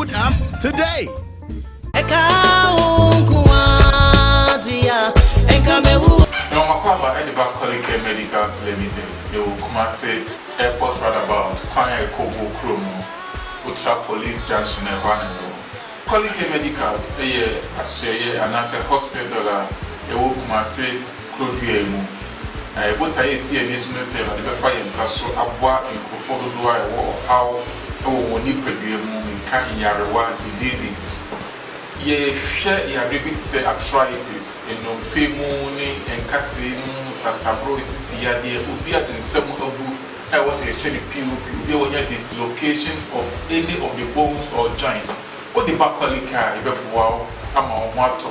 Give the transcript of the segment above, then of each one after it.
Food app today. Ɛka wo nko ara deɛ, ɛnka mewu. Na wɔn akɔ de ba Qualicare Medicals Limited. Yɛwɔ Kumase Airport roundabout, kwan a ɛkɔ Bo kurom no, wotra Police Junction, ɛhɔ ana ɛwɔ. Qualicare Medicals yɛ asoɛyɛ anaasɛ hospital a ɛwɔ Kumase kurodua yi mu, na yɛbɔta yɛ esi ani so no sɛ Awurade bɛfa yɛn nsa so aboa nkurɔfoɔ dodoɔ a ɛwɔ ɔhaw ɛwɔ wɔn nipadua mu, nka nyarewa, diseases. Yɛhwɛ yareɛ bi te sɛ arthritis, nnompe mu ne nkasɛɛ mu, sasaboro, esisi yadeɛ, obi a ne nsam abu a ɛwɔ sɛ yɛhyɛ no POP, obi a wɔnya dislocation of any of the bones or joint, wode ba Qualicare a, yɛbɛboa wo ama wo ho atɔ.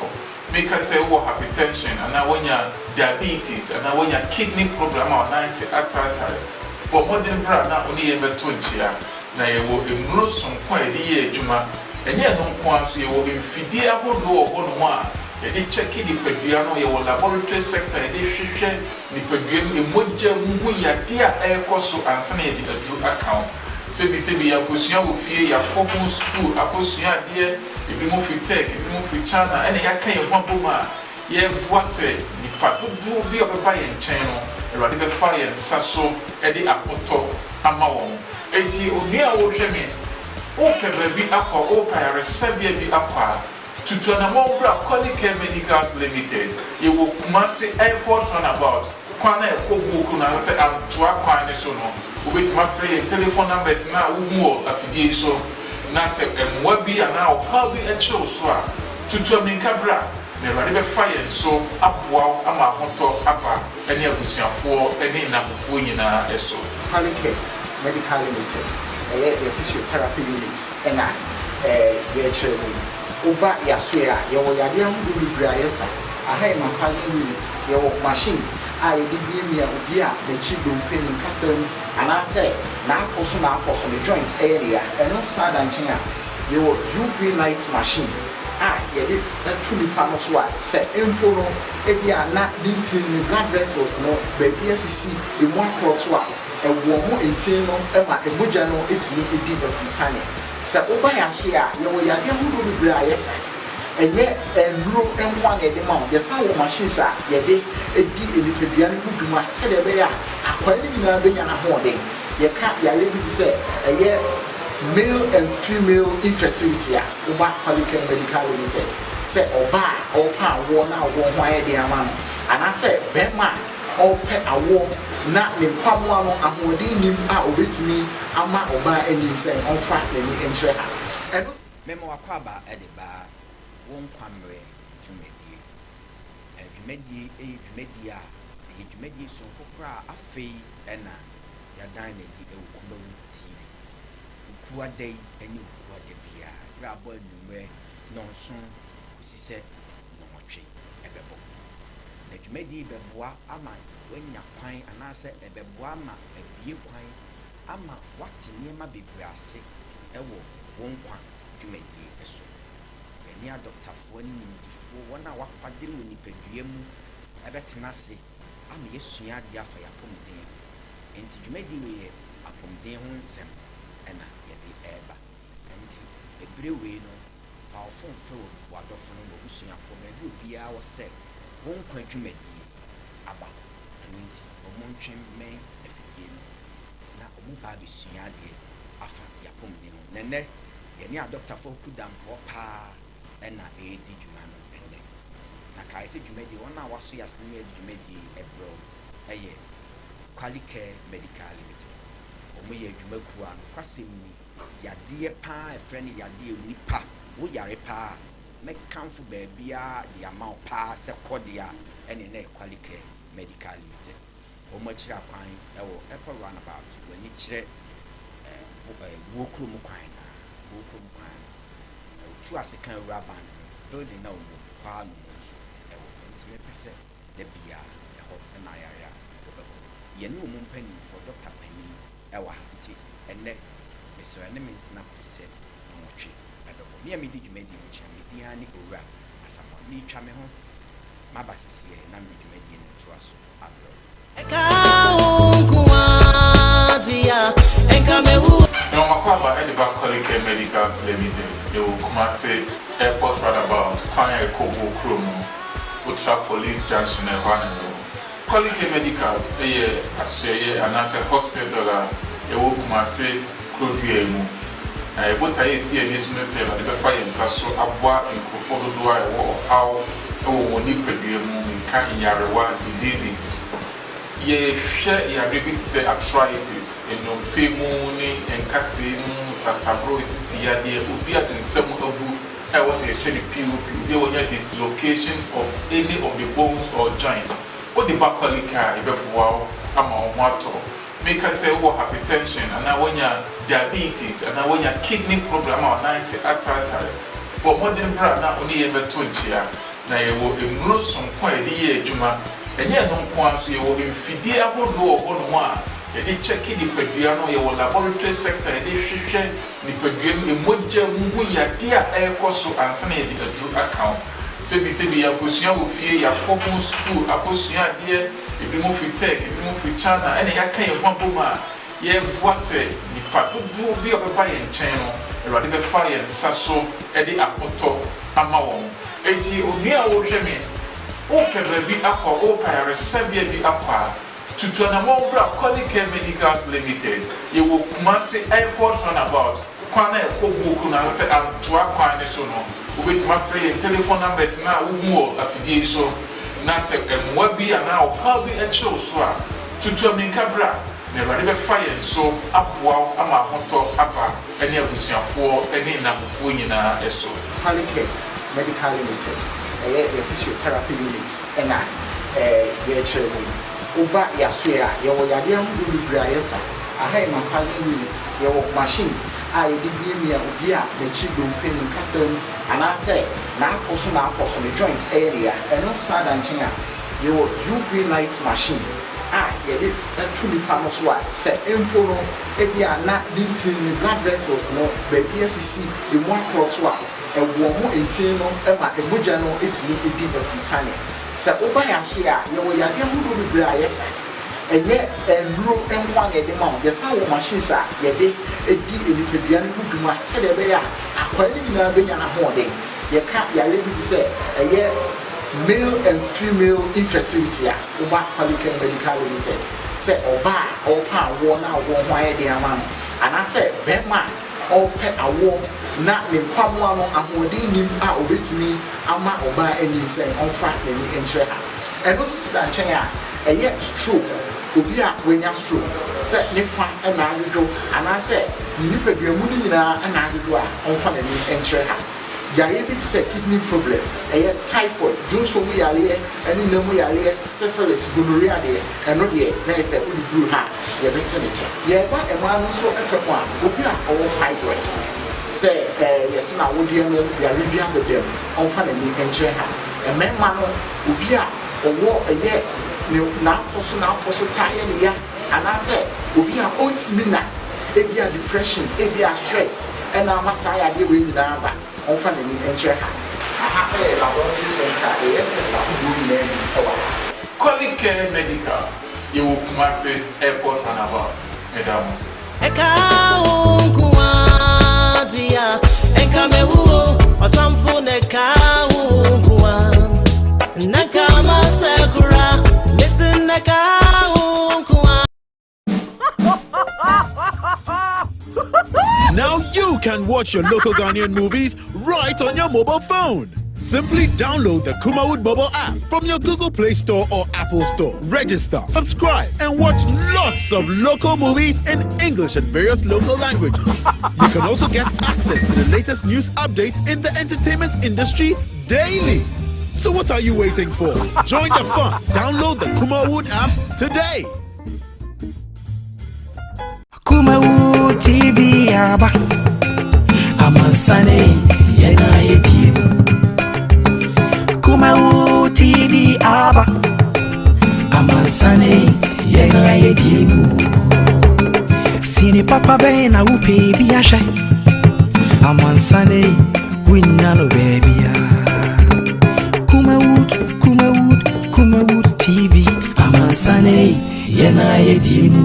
Meka sɛ wowɔ hypertension anaa woanya diabetes anaa woanya kidney problem a ɔnan se ataatae, bɔ mmɔden berɛ a na wo ne yɛn bɛto nkyea, na yɛwɔ nnuro sonko a yɛde yɛ adwuma. Ɛnyɛ ɛno nko ara nso, yɛwɔ mfidie ahodoɔ wɔ hɔnom a yɛde kyɛke nipadua no. Yɛwɔ laboratory sector, yɛde hwehwɛ nipadua mu, emogya mu ho yadeɛ a ɛrekɔ so ansa na yɛde aduru aka ho. Sɛbisɛbi, yɛakɔsua wɔ fie, yɛakɔ ho school akɔsua adeɛ, ebi mo firi Turkey, ebi mo firi China, ɛna yɛaka yɛn ho abom a yɛreboa sɛ nipa dodoɔ bi a ɔbɛba yɛn nkyɛn no, Awurade bɛfa yɛn nsa so de ahotɔ ama wɔn. Eti onua a wɔrehwɛ me, wopɛ baabi akɔ, wopɛ ayaresabea bi akɔ a, tutu anammɔn bra Qualicare Medicals Limited. Yɛwɔ Kumase Airport roundabout, kwan a ɛkɔ Buoku no anaasɛ Antoa kwan ne so no. Wobɛtumi afrɛ yɛn telephone numbers na wohu wɔ afidie yi so, na sɛ mmoa bi anaa ɔhaw bi kyerɛ wo so a, tutu aminka bra, na Awurade bɛfa yɛn so aboa wo ama ahotɔ aba ne abusuafoɔ ne nnamfofoɔ nyinaa so. Qualicare Medical Limited, ɛyɛ yɛ physiotherapy unit ɛna yɛkyerɛ mu. Woba yɛasoɛ a, yɛwɔ yadeɛ ahodoɔ bebree a yɛsa. Aha yɛ massaging unit. Yɛwɔ machine a yɛde miamia obi a n'akyi dompe, ne nkasa mu anaasɛ n'apɔ so, n'apɔ so, ne joint ɛyɛ ne ya. Ɛno saa da nkyɛn a, yɛwɔ UV light machine a yɛde ɛto nipa no so a, sɛ mpo no ebi a na ne ntin ne blood vessels no baabi asisi emu akorɔto a, ɛwɔ mo ntin no ma mogya no etumi edi afurusane. Sɛ woba yɛ aso a, yɛwɔ yadeɛ ahodoɔ bebree a yɛsa. Ɛnyɛ nnuro nko a na yɛde ma wo. Yɛsan wɔ machines a yɛde di nipadua no ho dwuma sɛdeɛ ɛbɛyɛ a akwaa no nyinaa bɛnya n'ahoɔden. Yɛka yareɛ bi te sɛ ɛyɛ male and female infertility a, woba Qualicare Medical Limited, sɛ ɔbaa a ɔrepɛ awoɔ na awoɔ ho ayɛ den ama no, anaasɛ bɛrima a ɔrepɛ awoɔ na ne nkwamoa no ahoɔden nim a obetumi ama ɔbaa anyinsɛn, ɔmfa n'ani nkyerɛ ha. Ɛno Mema wakɔ de ba wo nkwa mmerɛ dwumadie. Dwumadie yɛ dwumadie a ɛyɛ dwumadie sononko koraa. Afei ɛna yɛadan n'adi wɔ Kumawu TV Wukuada yi ne Wukuada biara berɛ abɔ anwummerɛ 7 kɔsi sɛ 8 ɛbɛbɔ. Na dwumadie yi bɛboa ama woanya kwan anaasɛ ɛbɛboa ama abie kwan ama woate nneɛma bebree ase ɛwɔ wo nkwa dwumadie so. Yɛne adɔktafoɔ ne nimdifoɔ, wɔn a wakwadere wɔ nipadua mu, ɛbɛtena ase ama yɛasua adeɛ afa yɛn apɔmuden ho. Nti dwumadie wei yɛ apɔmuden ho nsɛm ɛna yɛde ɛreba. Nti ebere wei no, fa wo phone frɛ w'adɔfo no, w'abusuafoɔ, baabi obiara wɔ sɛ wo nkwa dwumadie aba. Ɛno nti wɔn ntwe mmɛn afidie no na wɔn ba abɛsua adeɛ afa yɛn apɔmuden ho. Na nnɛ yɛne adɔktafoɔ kudamfoɔ paa ɛna ɛredi dwuma no ɛnnɛ. Na kae sɛ dwumadie, wɔn a waso yɛ asene yɛde dwumadie ɛbrɛw ɛyɛ Qualicare Medical Limited. Wɔn yɛ adwumakuo a nokwasɛm ni, yadeɛ paa ɛfrɛ no yadeɛ onipa wo yare paa, mɛkamfo baabiara de ama wo paa sɛ kɔ deɛ a, ɛne na yɛ Qualicare Medical Limited. Wɔn akyiri akwan ɛwɔ Airport roundabout, w'ani kyerɛ ɛɛ buo kurom kwan na buo kurom kwan no, otu ase kan wura bank no building na wɔn mu hɔ a no mu nso ɛwɔ. Nti mepɛ sɛ da biara ɛhɔ ɛna ayare a wɔbɛkɔ. Yɛne wɔn mpanimfoɔ, dɔkta panin ɛwɔ ha, nti ɛnnɛ mesrɛ ne me ntena kɔsi sɛ 8 ɛbɛbɔ. Me a medi dwumadie ho kyerɛ, me din ara ne Owura Asamoah. Meretwa me ho maba seseɛ na mede dwumadie no ntoa so abrɛ wo. Ɛka wo nko ara deɛ, ɛnka mewu. Na wɔn akɔ. Akwaaba de ba Kolicare Medicals Limited. Yɛwɔ Kumase Airport roundabout, kwan a ɛkɔ Bo kurom no, wotra Police Junction, ɛhɔ a na yɛwɔ. Kolicare Medicals yɛ asoɛyɛ anaasɛ hospital a ɛwɔ Kumase kurodua mu, na yɛbotaeɛ esi ani so no sɛ Awurade bɛfa yɛn nsa so aboa nkurɔfoɔ dodoɔ a ɛwɔ ɔhaw ɛwɔ wɔn nipadua mu, nka nyarewa, diseases. Yɛhwɛ yareɛ bi te sɛ arthritis, nnompe mu ne nkasɛɛ mu sasaboro, esisi yadeɛ, obi a ne nsam abu a ɛwɔ sɛ yɛhyɛ no POP, obi a wɔnya dislocation of any of the bones or joint, wode ba Kolicare a, yɛbɛboa wo ama wo ho atɔ. Meka sɛ wowɔ hypertension anaa woanya diabetes anaa woanya kidney problem a ɔnan se ataatae, bɔ mmɔden bra na wo ne yɛn bɛto nkyea, na yɛwɔ nnuro sonko a yɛde yɛ adwuma. Ɛnyɛ ɛno nko ara nso, yɛwɔ mfidie ahodoɔ wɔ hɔnom a yɛde kyɛke nipadua no. Yɛwɔ laboratory sector a yɛde hwehwɛ nipadua mu, emogya mu ho yadeɛ a ɛrekɔ so ansa na yɛde aduru aka wo. Sɛbisɛbi, yɛakɔsua wɔ fie, yɛakɔ ho school akɔsua adeɛ, ebi mo firi Turkey, ebi mo firi China, ɛna yɛaka yɛn ho abom a yɛreboa sɛ nipa dodoɔ bi a ɔbɛba yɛn nkyɛn no, Awurade bɛfa yɛn nsa so de ahotɔ ama wɔn. Eti onua a wɔrehwɛ me, wopɛ baabi akɔ, wopɛ ayaresabea bi akɔ a, tutu anammɔn bra Kolicare Medicals Limited. Yɛwɔ Kumase Airport roundabout, kwan na ɛkɔ Buoku no anaasɛ Antoa kwan ne so no. Wobɛtumi afrɛ yɛn telephone numbers na wohu wɔ afidie yi so, na sɛ mmoa bi anaa ɔhaw bi kyerɛ wo so a, tutu aminka bra, na Awurade bɛfa yɛn so aboa wo ama ahotɔ aba ne abusuafoɔ ne nnamfofoɔ nyinaa so. Kolicare Medical Limited, ɛyɛ yɛ physiotherapy unit ɛna yɛrekyerɛ mu yi. Woba yɛasoɛ a, yɛwɔ yadeɛ ahodoɔ bebree a yɛsa. Aha yɛ massaging unit. Yɛwɔ machine a yɛde miamia obi a n'akyi dompe, ne nkasa mu anaasɛ n'apɔ so ne joint ɛyɛ ne ya. Ɛno saa da nkyɛn a, yɛwɔ UV light machine a yɛde ɛto nipa no so a, sɛ mpo no ebi a na ne ntini, ne blood vessels no baabi asisi emu akorɔto a, ɛwɔ mo ntini no ma emogya no etumi edi afusane. Sɛ woba yɛ aso a, yɛwɔ yadeɛ ahodoɔ bebree a yɛsa. Ɛnyɛ nnuro nko a na yɛde ma wo, yɛsan wɔ machines a yɛde edi nipadua no ho dwuma sɛdeɛ ɛbɛyɛ a akwaa no nyinaa bɛnya n'ahoɔden. Yɛka yareɛ bi te sɛ ɛyɛ male and female infertility a, woba Kolicare Medical Limited, sɛ ɔbaa a ɔrepɛ awoɔ na awoɔ ho ayɛ den ama no, anaasɛ bɛrima a ɔrepɛ awoɔ na ne nkwamoa no ahoɔden nim a obetumi ama ɔbaa anyinsɛn, ɔmfa n'ani nkyerɛ ha. Ɛno nso da nkyɛn a, ɛyɛ stroke, obi a wanya stroke, sɛ ne fa na adwodwo anaasɛ ne nipadua mu no nyinaa na adwodwo a, ɔmfa n'ani nkyerɛ ha. Yareɛ bi te sɛ kidney problem, ɛyɛ typhoid, dwonso mu yareɛ ɛne nam mu yareɛ, syphilis, gonorrhea deɛ, ɛno deɛ na yɛ sɛ wode duru ha a, yɛbɛte ne tɛ. Yɛba mmaa no nso fam a, obi a ɔwɔ fibroid, sɛ yɛsɛ na awodeɛ no yare bi abɛdam, ɔmfa n'ani nkyerɛ ha. Mmarima no, obi a ɔwɔ ɛyɛ ne n'apɔ so taa yɛ ne ya, anaasɛ obi a ɔntumi na ebi a depression, ebi a stress ɛna ama saa yadeɛ wei nyinaa ba, ɔmfa n'ani nkyerɛ ha. Aha ɛyɛ laboratory center a yɛyɛ test ahodoɔ nyinaa bi ɛwɔ ha. Kolicare Medicals, yɛwɔ Kumase Airport roundabout. Meda mo ase. Ɛka wo nko adeɛ a, ɛnka mɛwuo ɔtamfo na ɛka wo nko a na nka masɛ kora mese na ɛka wo nko a. Now you can watch your local Ghanaian movies right on your mobile phone. Simply download the Kumawood mobile app from your Google Play Store or Apple Store. Register, subscribe, and watch lots of local movies in English and various local languages. You can also get access to the latest news updates in the entertainment industry daily. So what are you waiting for? Join the fun. Download the Kumawood app today. Kumawood TV aba amansane yɛna yɛdie mu. Kumawood TV aba amansane yɛna yɛdie mu. Sini papa bɛn na wopɛ bi ahwɛ? Amansane wonya no baabia. Kumawood, Kumawood, Kumawood TV, amansane yɛna yɛdie mu.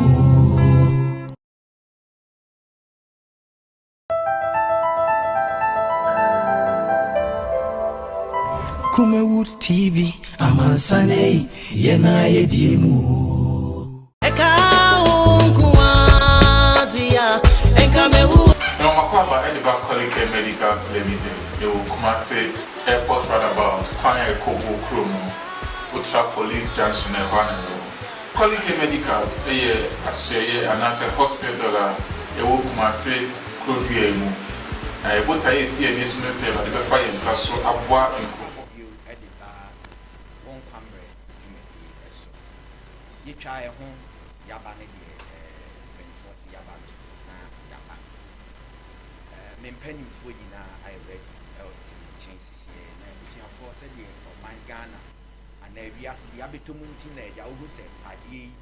Kumawood TV, amansane yɛna yɛdie mu. Ɛka wo nko adeɛ a ɛnka mewu. Na ɔmakɔ aba ɛde ba Qualicare Medicals Limited. Yɛwɔ Kumase Airport roundabout, kwan a ɛkɔ Bo kurom no, wotra Police Junction, ɛhɔ ana ɛwɔ. Qualicare Medicals ɛyɛ asoɛyɛ anaasɛ hospital a ɛwɔ Kumase kurodua yi mu, na yɛbotaeɛ esi ani so no sɛ Awurade bɛfa yɛn nsa so aboa nkurɔfoɔ. Bio de ba Wo Nkwa Mmerɛ dwumadie so. Yɛtwa yɛ ho yaba no deɛ, mpanimfoɔ se yaba no na yaba. Me mpanimfoɔ nyinaa ayɛ ready ɛwɔ te me nkyɛn sisiɛ. Na abusuafoɔ, sɛdeɛ ɔman Ghana anaa wiase deɛ abɛtɔ mu nti na agya wohu sɛ adeɛ yi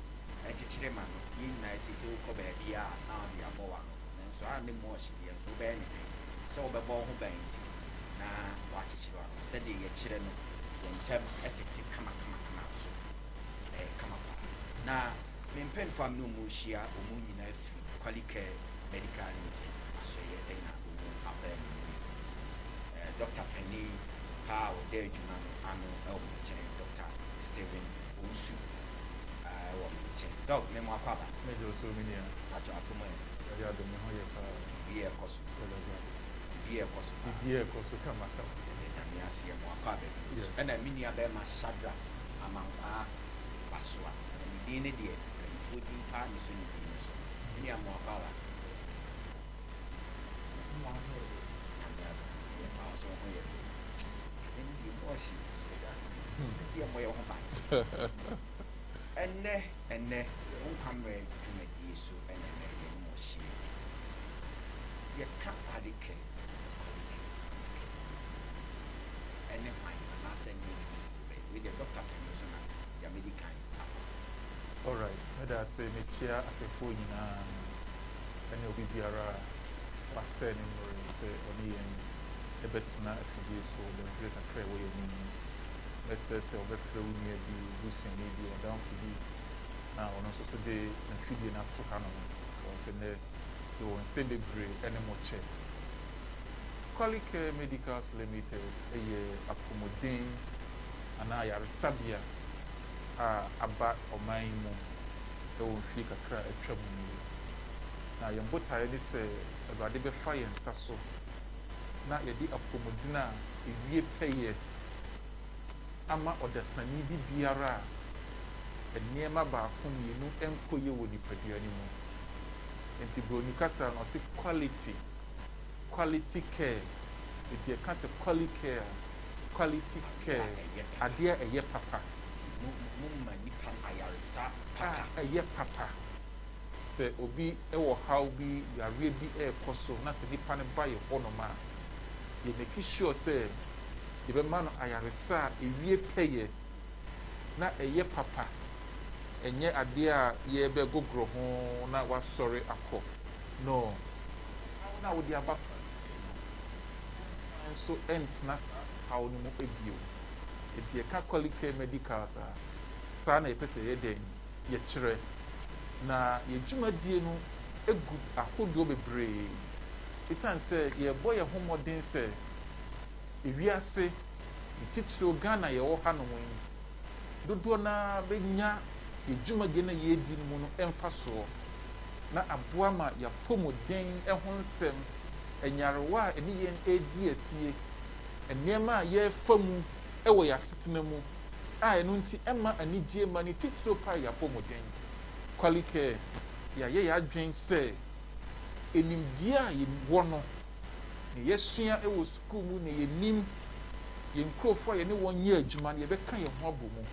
ɛkyekyere ma no, yɛn nyinaa sɛ wokɔ baabi a na wɔde abɔ w'ano, nanso a ne mu ɔhye deɛ nso wobɛyɛ ne dɛn sɛ wobɛbɔ wo ho ban nti na wakyekyere w'ano. Sɛdeɛ yɛkyerɛ no, yɛn ntam ɛtete kamakamakama so, ɛyɛ kama paa. Na me mpanyinfoɔ a me ne wɔn rehyia, wɔn nyinaa firi Qualicare Medical Limited asɔeɛ ɛna wɔn aba mu yi. Dɔkta panin paa a ɔda adwuma no ano ɛwɔ me nkyɛn, Dr Stephen Owusu, ɛwɔ me nkyɛn. Doc, me mo akɔ aba. Mɛgye wo so, me nua. Atwa afom ɛ. Awurade adom, me ho yɛ paa. Biribi ɛkɔ so? Awurade adom. Biribi ɛkɔ so paa? Biribiara ɛkɔ so kamakama. Yɛde Nyame aseɛ mo akɔ aba bi so. Ɛna me nua bɛrima Shadrach Amankwaa Basoa, na ne din ne deɛ mpanimfoɔ din paa ne so ne din no so. Me nua, mo akɔ aba. Nyame adom ɛyɛ paa so, ho yɛ de ade no deɛ mu ɔhye ɛsɛ yɛ mmɔ yɛ ho ban. Ɛnnɛ Wo Nkwa Mmerɛ dwumadie so ɛna ɛnnɛ yɛne mo hyia. Yɛka Qualicare, Qualicare, Qualicare ɛne hwan anaasɛ ne dwumadie bɛyɛ wei deɛ, dɔkta panin so na yɛamɛdi kan akɔ. Alright, meda ase. Mekyia ahwɛfoɔ nyinaa ɛne obi biara a wasɛe ne mmerɛ sɛ ɔne yɛn ɛbɛtena afidie so dɔnhwere kakra a ɛwɔ yɛn anim yi. Mɛsrɛ sɛ wɔbɛfrɛ wo nua bi, wo busuani bi, ɔdamfo bi, na ɔno nso so de mfidie no ato hanom, because nnɛ yɛwɔ nsɛm bebree ɛne mo kyɛ. Qualicare Medicals Limited ɛyɛ apɔmuden anaa ayaresabea a aba ɔman yi mu ɛwɔ mfie kakra a atwa mu nie. Na yɛn botaeɛ ne sɛ Awurade bɛfa yɛn nsa so na yɛde apɔmuden a ewie pɛyɛ ama ɔdasani bi biara a nneɛma baako mmienu nkɔ yie wɔ nipadua no mu. Nti Broni kasa no, ɔse quality, quality care. Nti yɛka sɛ quality care, quality care, adeɛ a ɛyɛ papa. Nti mo ma nipa ayaresa papa. A ɛyɛ papa. Sɛ obi wɔ haw bi, yareɛ bi ɛrekɔ so na sɛ nipa no ba yɛ hɔnom a, yɛ make sure sɛ yɛbɛma no ayaresa a ewie pɛyɛ na ɛyɛ papa. Ɛnyɛ adeɛ a yɛbɛgogoro ho na wasɔre akɔ no. Haw no a wode aba no, nsan nso ntena saa haw no mu bio. Nti yɛka Qualicare Medicals a, saa na yɛpɛ sɛ yɛyɛ dɛn yɛkyerɛ. Na yɛn dwumadie no egu ahodoɔ bebree, ɛsiane sɛ yɛrebɔ yɛn ho mmɔden sɛ ewiase ne titiriw Ghana yɛwɔ hanom yi, dodoɔ naa bɛnya yɛn dwumadie no a yɛredi no mu no mfasoɔ na aboa ma yɛapɔmuden ho nsɛm, nyarewa a ɛne yɛn redi asie, nneɛma a yɛrefa mu wɔ yɛn asetena mu a ɛno nti ɛma anigye ma ne titiriw pa yɛ apɔmuden. Qualicare, yɛayɛ yɛn adwene sɛ nimdeɛ a yɛwɔ no na yɛsua wɔ sukuu mu na yɛnim yɛn nkurɔfoɔ a yɛne wɔn nyɛ adwuma no, yɛbɛka yɛn ho abɔ mu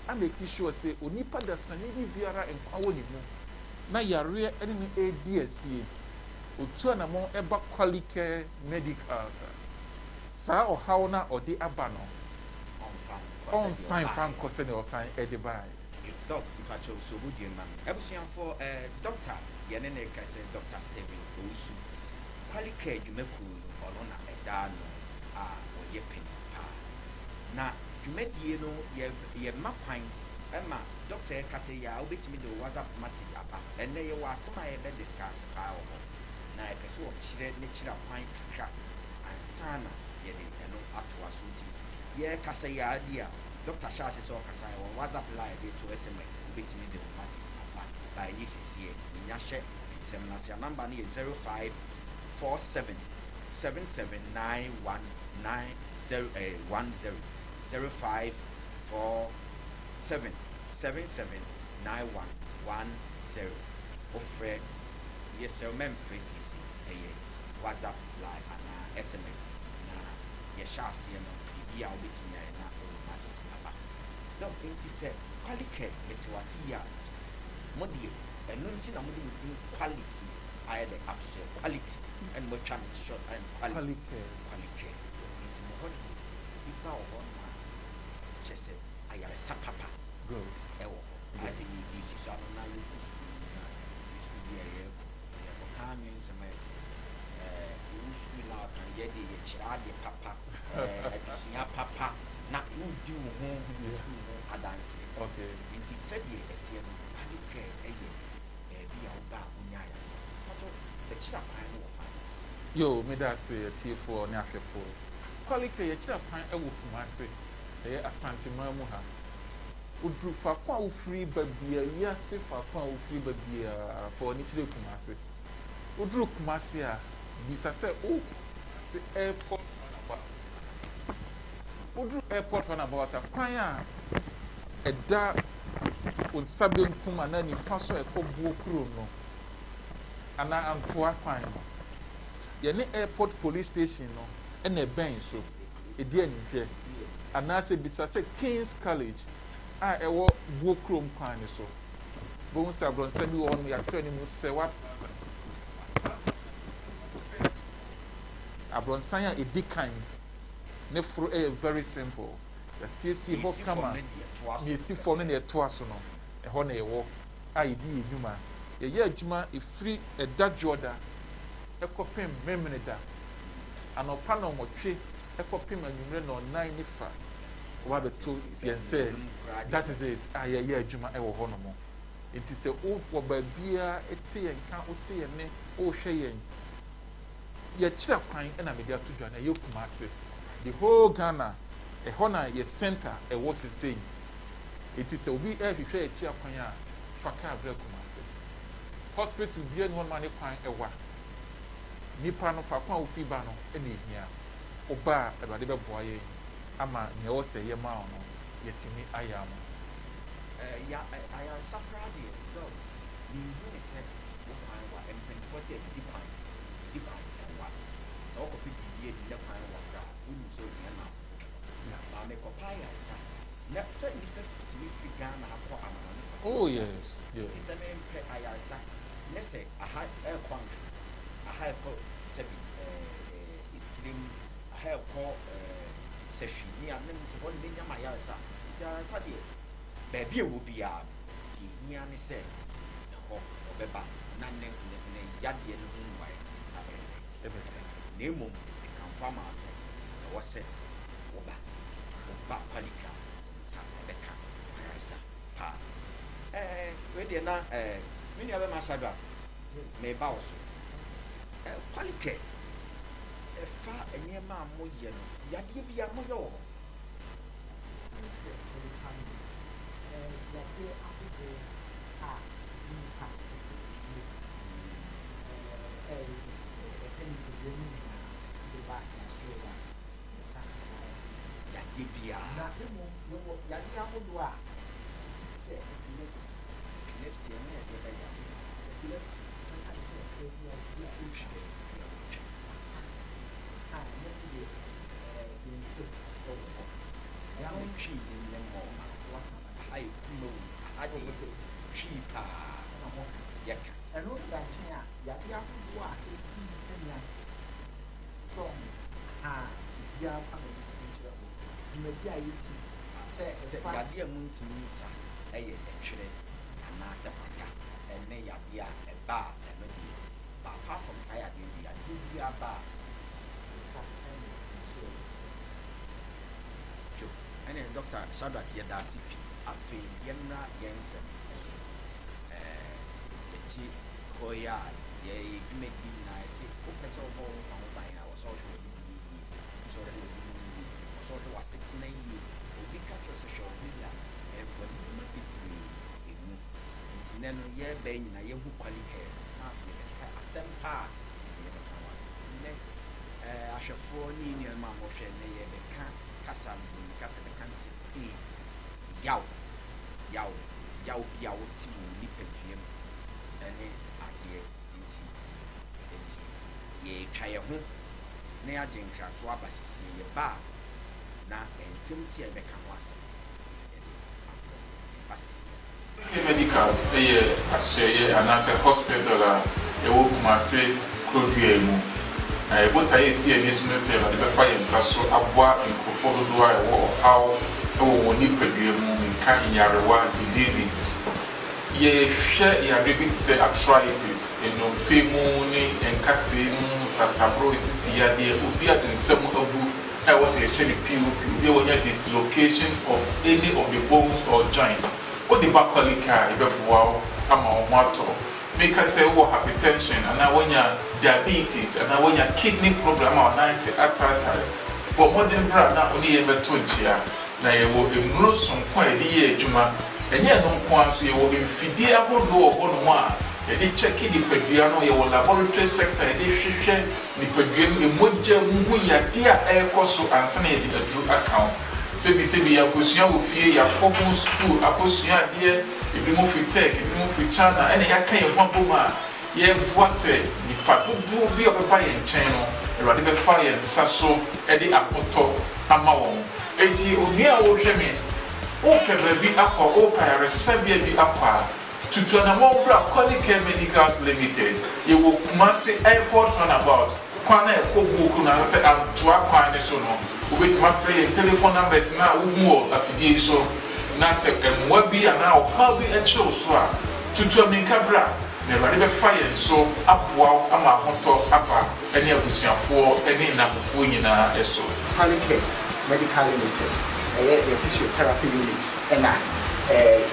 a make sure sɛ onipa dasani bi biara nkwa wɔ ne mu na yareɛ ne no ɛredi asie, otu anammɔn ɛba Qualicare Medicals a, saa ɔhaw no a ɔde aba no, ɔnsan mfa nkɔ sɛnea ɔsan ɛde baeɛ. Doc, mpakyɛw, so wodue ma me. Abusuafoɔ, doctor yɛne ne kɛsɛ, Dr Stephen Owusu, Qualicare dwumakuo no, ɔno na ɛda ano a wɔyɛ panin paa. Na dwumadie no yɛ yɛma kwan ma doctor ɛkasa yi a, wobɛtumi de WhatsApp message aba. Ɛnnɛ yɛwɔ asɛm a yɛbɛ discuss paa wɔ hɔ, na yɛpɛ sɛ ɔkyerɛ ne kyerɛ kwan kakra ansa na yɛde ɛno atoa so. Nti Yɛrekasa yi ara bi a doctor hyɛ ase sɛ ɔkasa yɛwɔ WhatsApp line de to SMS wobɛtumi de wo message aba ba ɛnyɛ sisiɛ yɛnya hyɛ nsɛm no ase a number no yɛ 0547 779190 eh, 10 0547 779110 wofrɛ yɛsrɛ wo mɛmfrɛ siesie ɛyɛ WhatsApp line anaa SMS na yɛhyɛ aseɛ no biribi a wobɛtumi ayɛ na wode message aba. Doc, nti sɛ Qualicare mete wo ase yie a, mo deɛ ɛno nti na mode mo din quality ayɛ dɛ ato so, quality ɛna moatwa no short ayɛ no quali, Qualicare. Qualicare. Nti mo hɔ deɛ obi ba wɔ hɔ nom a kyerɛ sɛ ayaresa papa Good. ɛwɔ hɔ. Ayɛ sɛ yɛdi susua no na yɛkɔ sukuu na sukuu bi a yɛkɔ yɛkɔka anwensɛm ayɛ sɛ ɛɛ wo sukuu na aka yɛ deɛ yɛkyerɛ adeɛ papa, ɛɛ adesua papa na wodi wo ho wɔ sukuu ho adanseɛ. Nti sɛdeɛ ɛteɛ no Qualicare ɛyɛ baabi a woba a wonya ayaresa. Patɔ bɛkyerɛ kwan no wɔ fan. Yo, meda ase atiefoɔ ne ahwɛfoɔ. Qualicare yɛkyerɛ kwan ɛwɔ Kumase, ɛyɛ Asanteman mu ha. Woduru faako a wofiri ba bia, wiase faako a wofiri ba biara, fa w'ani kyerɛ Kumase. Woduru Kumase a, bisa sɛ wokɔ Kumase Airport roundabout. Woduru airport roundabout a, kwan a ɛda wo nsa benkum anaa nifa so a ɛkɔ Buo kurom no, anaa Antoa kwan no, yɛne airport police station no ɛna ɛbɛn so, ɛdi animhwɛ. Anaasɛ bisa sɛ King's College a ɛwɔ Buo kurom kwan no so. Bohu sɛ aborɔnsan bi wɔ hɔ no, yɛatwerɛ ne mu Sɛwa Plaza. Aborɔnsan a ɛdi kan ne foro yɛ very simple. Yɛasiesie hɔ kama. Nea ɛsi fam ne nea ɛtoa so no, ɛhɔ na yɛwɔ a yɛdi yɛn nnwuma. Yɛyɛ adwuma ɛfiri ɛda Dwoɔda ɛkɔpem Memeneda, anɔpa nnɔnwɔtwe ɛkɔpem anwummerɛ nnɔnnan ne fa. Wɔba abɛto yɛn sɛ that is it a yɛyɛ adwuma ɛwɔ hɔnom. Nti sɛ wowɔ baabiara te yɛn nka, wote yɛn nne, wohwɛ yɛn, yɛkyerɛ kwan ɛna mede ato dwa na ɛyɛ Kumase. The whole Ghana, ɛhɔ na yɛ center ɛwɔ sesei. Nti sɛ obi ɛrehwehwɛ yɛkyerɛ kwan a, fa kaa brɛ Kumase. Hospital biara ni hɔ nom a ne kwan ɛwa. Nipa no faako a wofiri ba no ɛna ehia. Woba a, Awurade bɛboa yɛn ama nea ɛwɔ sɛ yɛma wo no, yɛatumi ayɛ ama wo. Ya ayaresa koraa deɛ dɔg menhu ne sɛ wo kwan wa mpanyinfoɔ sɛ adidi kwan didi kwan ɛnwa sɛ wokɔpɛ biribi adi ne kwan wa koraa wonim sɛ ohia na wobɛkɔ ba mekɔpɛ ayaresa na sɛ nnipa tumi firi Ghana akɔ amanɔne kɔsɛ Oh yes, nti yes. sɛ mempɛ ayaresa ne sɛ aha ɛkɔ Nkran aha ɛkɔ sɛbi ɛɛ Esirem aha ɛkɔ ɛɛ Sahwi ne a ne sɛ hɔ ne menya ma ayaresa nti ayaresa deɛ baabi a ɛwɔ biara no deɛ ehia ne sɛ ɛhɔ ɔbɛba na ne ne ne yadeɛ no ho mmuaeɛ no nsa bɛyɛ dɛ Ɛbɛka. Na mmom mekamfo ama wo sɛ ɛwɔ sɛ woba woba Qualicare a wo nsa ɛbɛka ayaresa paa. Ɛɛ wei deɛ na ɛɛ me nua bɛma Shadrack meba wo so. Ɛɛ Qualicare ɛfa nneɛma a moyɛ no yadeɛ bi a moyɛ wɔ hɔ. Qualicare medical unit ɛyɛ yadeɛ ahodoɔ a nipa nipadua ɛɛ ɛha nipadua no nyinaa de ba yasoɛ a nsa saa yadeɛ no. Yadeɛ biara. Na mmom yɛwɔ yadeɛ ahodoɔ a te sɛ epilepsy. Epilepsy ɛno yɛ deɛ bɛyɛ yadeɛ. Epilepsy ɛka te sɛ ɛfɛ bi a obi atwa Atwa. A ɛno no deɛ ɛɛ yɛn nsam ɛwɔ hɔ. Ɛyɛ a twi ne nyɛ mmɔ Waka mate. Aha yɛ Kumawu aha deɛ twi paa ɛna mo ka. Yɛka. Ɛno no da nkyɛn a yadeɛ ahodoɔ a ɛku nipa nya so ɔho ha obiara fa n'ani nkyerɛ hɔ dwumadi a yɛdi sɛ Sɛ ɛfa yadeɛ a muntumi nsa ɛyɛ ɛtwerɛ anaasɛ kwata ɛne yadeɛ a ɛba a ɛno deɛ but apart from saa yadeɛ no deɛ yadeɛ biara ba a nsa sɛnea nsuo yɛ. Dwo ɛne Dr. Shadrack yɛda ase pii. Afei yɛmmra yɛn nsɛm ɛso. Ɛɛ yɛte hɔ yi a yɛyɛ dwumadie nyinaa yɛse wopɛ sɛ wobɔ wo nkwa ho ban a wɔ sɛ wohwɛ w'adidie yie, wɔ sɛ wohwɛ w'adidi yie, wɔ sɛ wohwɛ W'asetena yie. Obi ka kyerɛ wo sɛ hwɛ wo ho yie a, ɛwɔ nneɛma bebree ɛmu. Nti nnɛ no yɛreba yi nyinaa yɛahu Qualicare na afei yɛbɛhwɛ asɛm pa a ɛne yɛbɛka ho asɛm. Nnɛ eh, ahwɛfoɔ ne yɛn nuanom a mohwɛ nnɛ yɛrebɛka kasa no buroni kasa yɛbɛka no sɛ pain, yaw, yaw, yaw bi a wote wɔ wo nipadua mu ɛne adeɛ nti, nti yɛretwa yɛn ho na yɛagye nkratoɔ aba sesie. Yɛba a na nsɛm ti a yɛbɛka ho asɛm yɛde abrɛ mo. Yɛba sesie. K Medicals yɛ asoɛeɛ anaasɛ hospital a ɛwɔ Kumase kurodua yi mu. Na yɛn botaeɛ a ɛsi yɛn ani so ne sɛ Awurade bɛfa yɛn nsa so aboa nkurɔfoɔ dodoɔ a ɛwɔ ɔhaw wɔ wɔn nipadua mu, menka nyarewa, diseases. Yɛhwɛ yareɛ bi te sɛ arthritis, nnompe mu ne nkasɛɛ mu nsasaboro, sisi yadeɛ, obi a ne nsa mu abu a ɛwɔ sɛ yɛhyɛ no POP, obi a wanya dislocation of any of the bones or joint, wode ba Qualike a, yɛbɛboa wo ama wo ho atɔ wo. Meka sɛ wowɔ hypertension anaa woanya diabetes anaa woanya kidney problem ama wo nan ase ataatae, bɔ mmɔden bra na wo ne yɛn mmɛto nkyea. Na yɛwɔ nnuro sononko a yɛde yɛ adwuma. Ɛnyɛ ɛno nko ara nso, yɛwɔ mfidie ahodoɔ wɔ hɔnom a yɛde kyɛke nipadua no, yɛwɔ laboratory sector a yɛde hwehwɛ nipadua mu, mogya mu hu yadeɛ a ɛrekɔ so ansa na yɛde aduro aka wo. Sɛbisɛbi yɛakɔsua wɔ fie, yɛakɔ ho sukuu akɔsua adeɛ, ebinom firi Turk, ebinom firi China, ɛna yɛaka yɛn ho abom a yɛreboa sɛ nnipa dodoɔ bi a wɔbɛba yɛn nkyɛn no, Awurade bɛfa yɛn nsa so de ahotɔ ama wɔn. Enti onua a worehwɛ me, worepɛ baabi akɔ, worepɛ ayaresabea bi akɔ a, tutu anammɔn bra Qualicare Medicals Limited. Yɛwɔ Kumasi Airport Runabout, kwan a ɛkɔ Buokro no anaasɛ Antoa kwan no so no. Wobɛtumi afrɛ yɛn telephone numbers no a wohu wɔ afidie yi so, na sɛ mmoa bi anaa ɔhaw bi kyere wo so a, tutu ammirika bra, na Awurade bɛfa yɛn so aboa wo ama ahotɔ aba. ne abusuafoɔ ne nnamfofoɔ nyinaa so. Qualicare Medical Limited, ɛyɛ yɛn physiotherapy unit na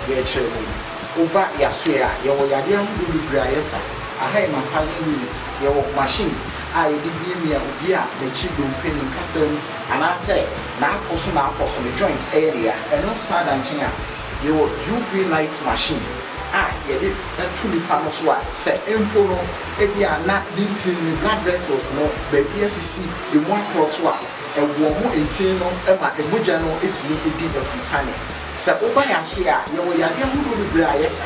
yɛrekyerɛ mu yi. Woba yɛasoɛ a, yɛwɔ yadeɛ ahodoɔ bebree a yɛsa. Aha yɛ massaging unit, yɛwɔ machine a yɛde miamia obi a n'akyiri dompe, ne nkasa mu anaasɛ n'apɔ so n'apɔ so, ne joint yɛ ne ya. Ɛno san da nkyɛn a, yɛwɔ UV light machine a yɛde to nipa no so a sɛ mpo no ebia na ne ntini, ne blood vessels no baabi asisi, emu akorɔto a, ɛwɔ ho ntini no ma mogya no tumi di afurusane. Sɛ woba yɛn asoɛ a, yɛwɔ yadeɛ ahodoɔ bebree a yɛsa.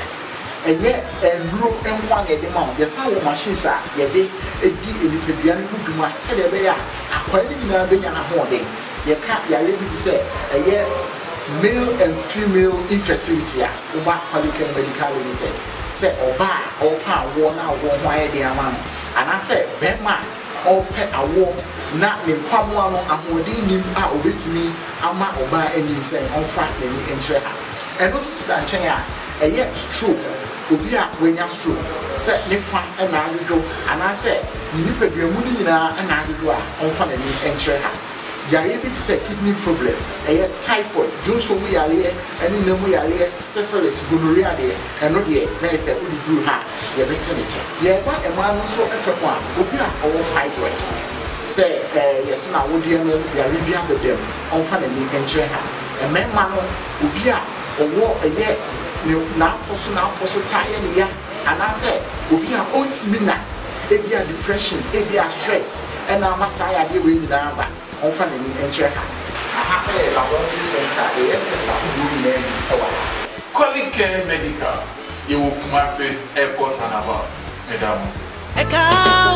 Ɛnyɛ nnuro nko ara na yɛde ma wo, yɛsan wɔ machines a yɛde di nipadua no ho dwuma sɛdeɛ ɛbɛyɛ a akwaa no nyinaa bɛnya n'ahoɔden. Yɛka yareɛ bi te sɛ ɛyɛ male and female infertility a, woba Qualichem Medical Limited sɛ ɔbaa a ɔrepɛ awoɔ na awoɔ ho ayɛ den ama no, anaasɛ barima a ɔrepɛ awoɔ na ne nkwamoa no ahoɔden nnim a ɔbɛtumi ama ɔbaa anyinsɛn, ɔmfa n'ani nkyerɛ ha. Ɛno nso da nkyɛn a, ɛyɛ stroke, obi a wanya stroke, sɛ ne fa na adwodwo anaasɛ ne nipadua mu no nyinaa na adwodwo a, ɔmfa n'ani nkyerɛ ha. Yareɛ bi te sɛ kidney problem, ɛyɛ typhoid, dwonsɔ mu yareɛ ne nna mu yareɛ, syphilis, gonorrhea deɛ, ɛno deɛ na ɛyɛ sɛ wode duru ha a, yɛbɛte ne tɛ. Yɛreba mmaa no nso fam a, obi a ɔwɔ fibroid, sɛ yɛse n'awodeɛ no yareɛ bi abɛda mu, ɔmfa n'ani nkyerɛ ha. Mmarima no, obi a ɔwɔ ɛyɛ ne n'apɔ so n'apɔ so taa yɛ ne ya, anaasɛ obi a ɔntumi nna, ebia depression, ebia stress na ama saa yadeɛ wei nyinaa aba, ɔmfa n'ani nkyerɛ ha. Aha yɛ laboratory center a yɛyɛ test ahodoɔ nyinaa bi wɔ ha. Qualicare Medicals, yɛwɔ Kumasi Airport Runabout. Meda mo ase. Ɛka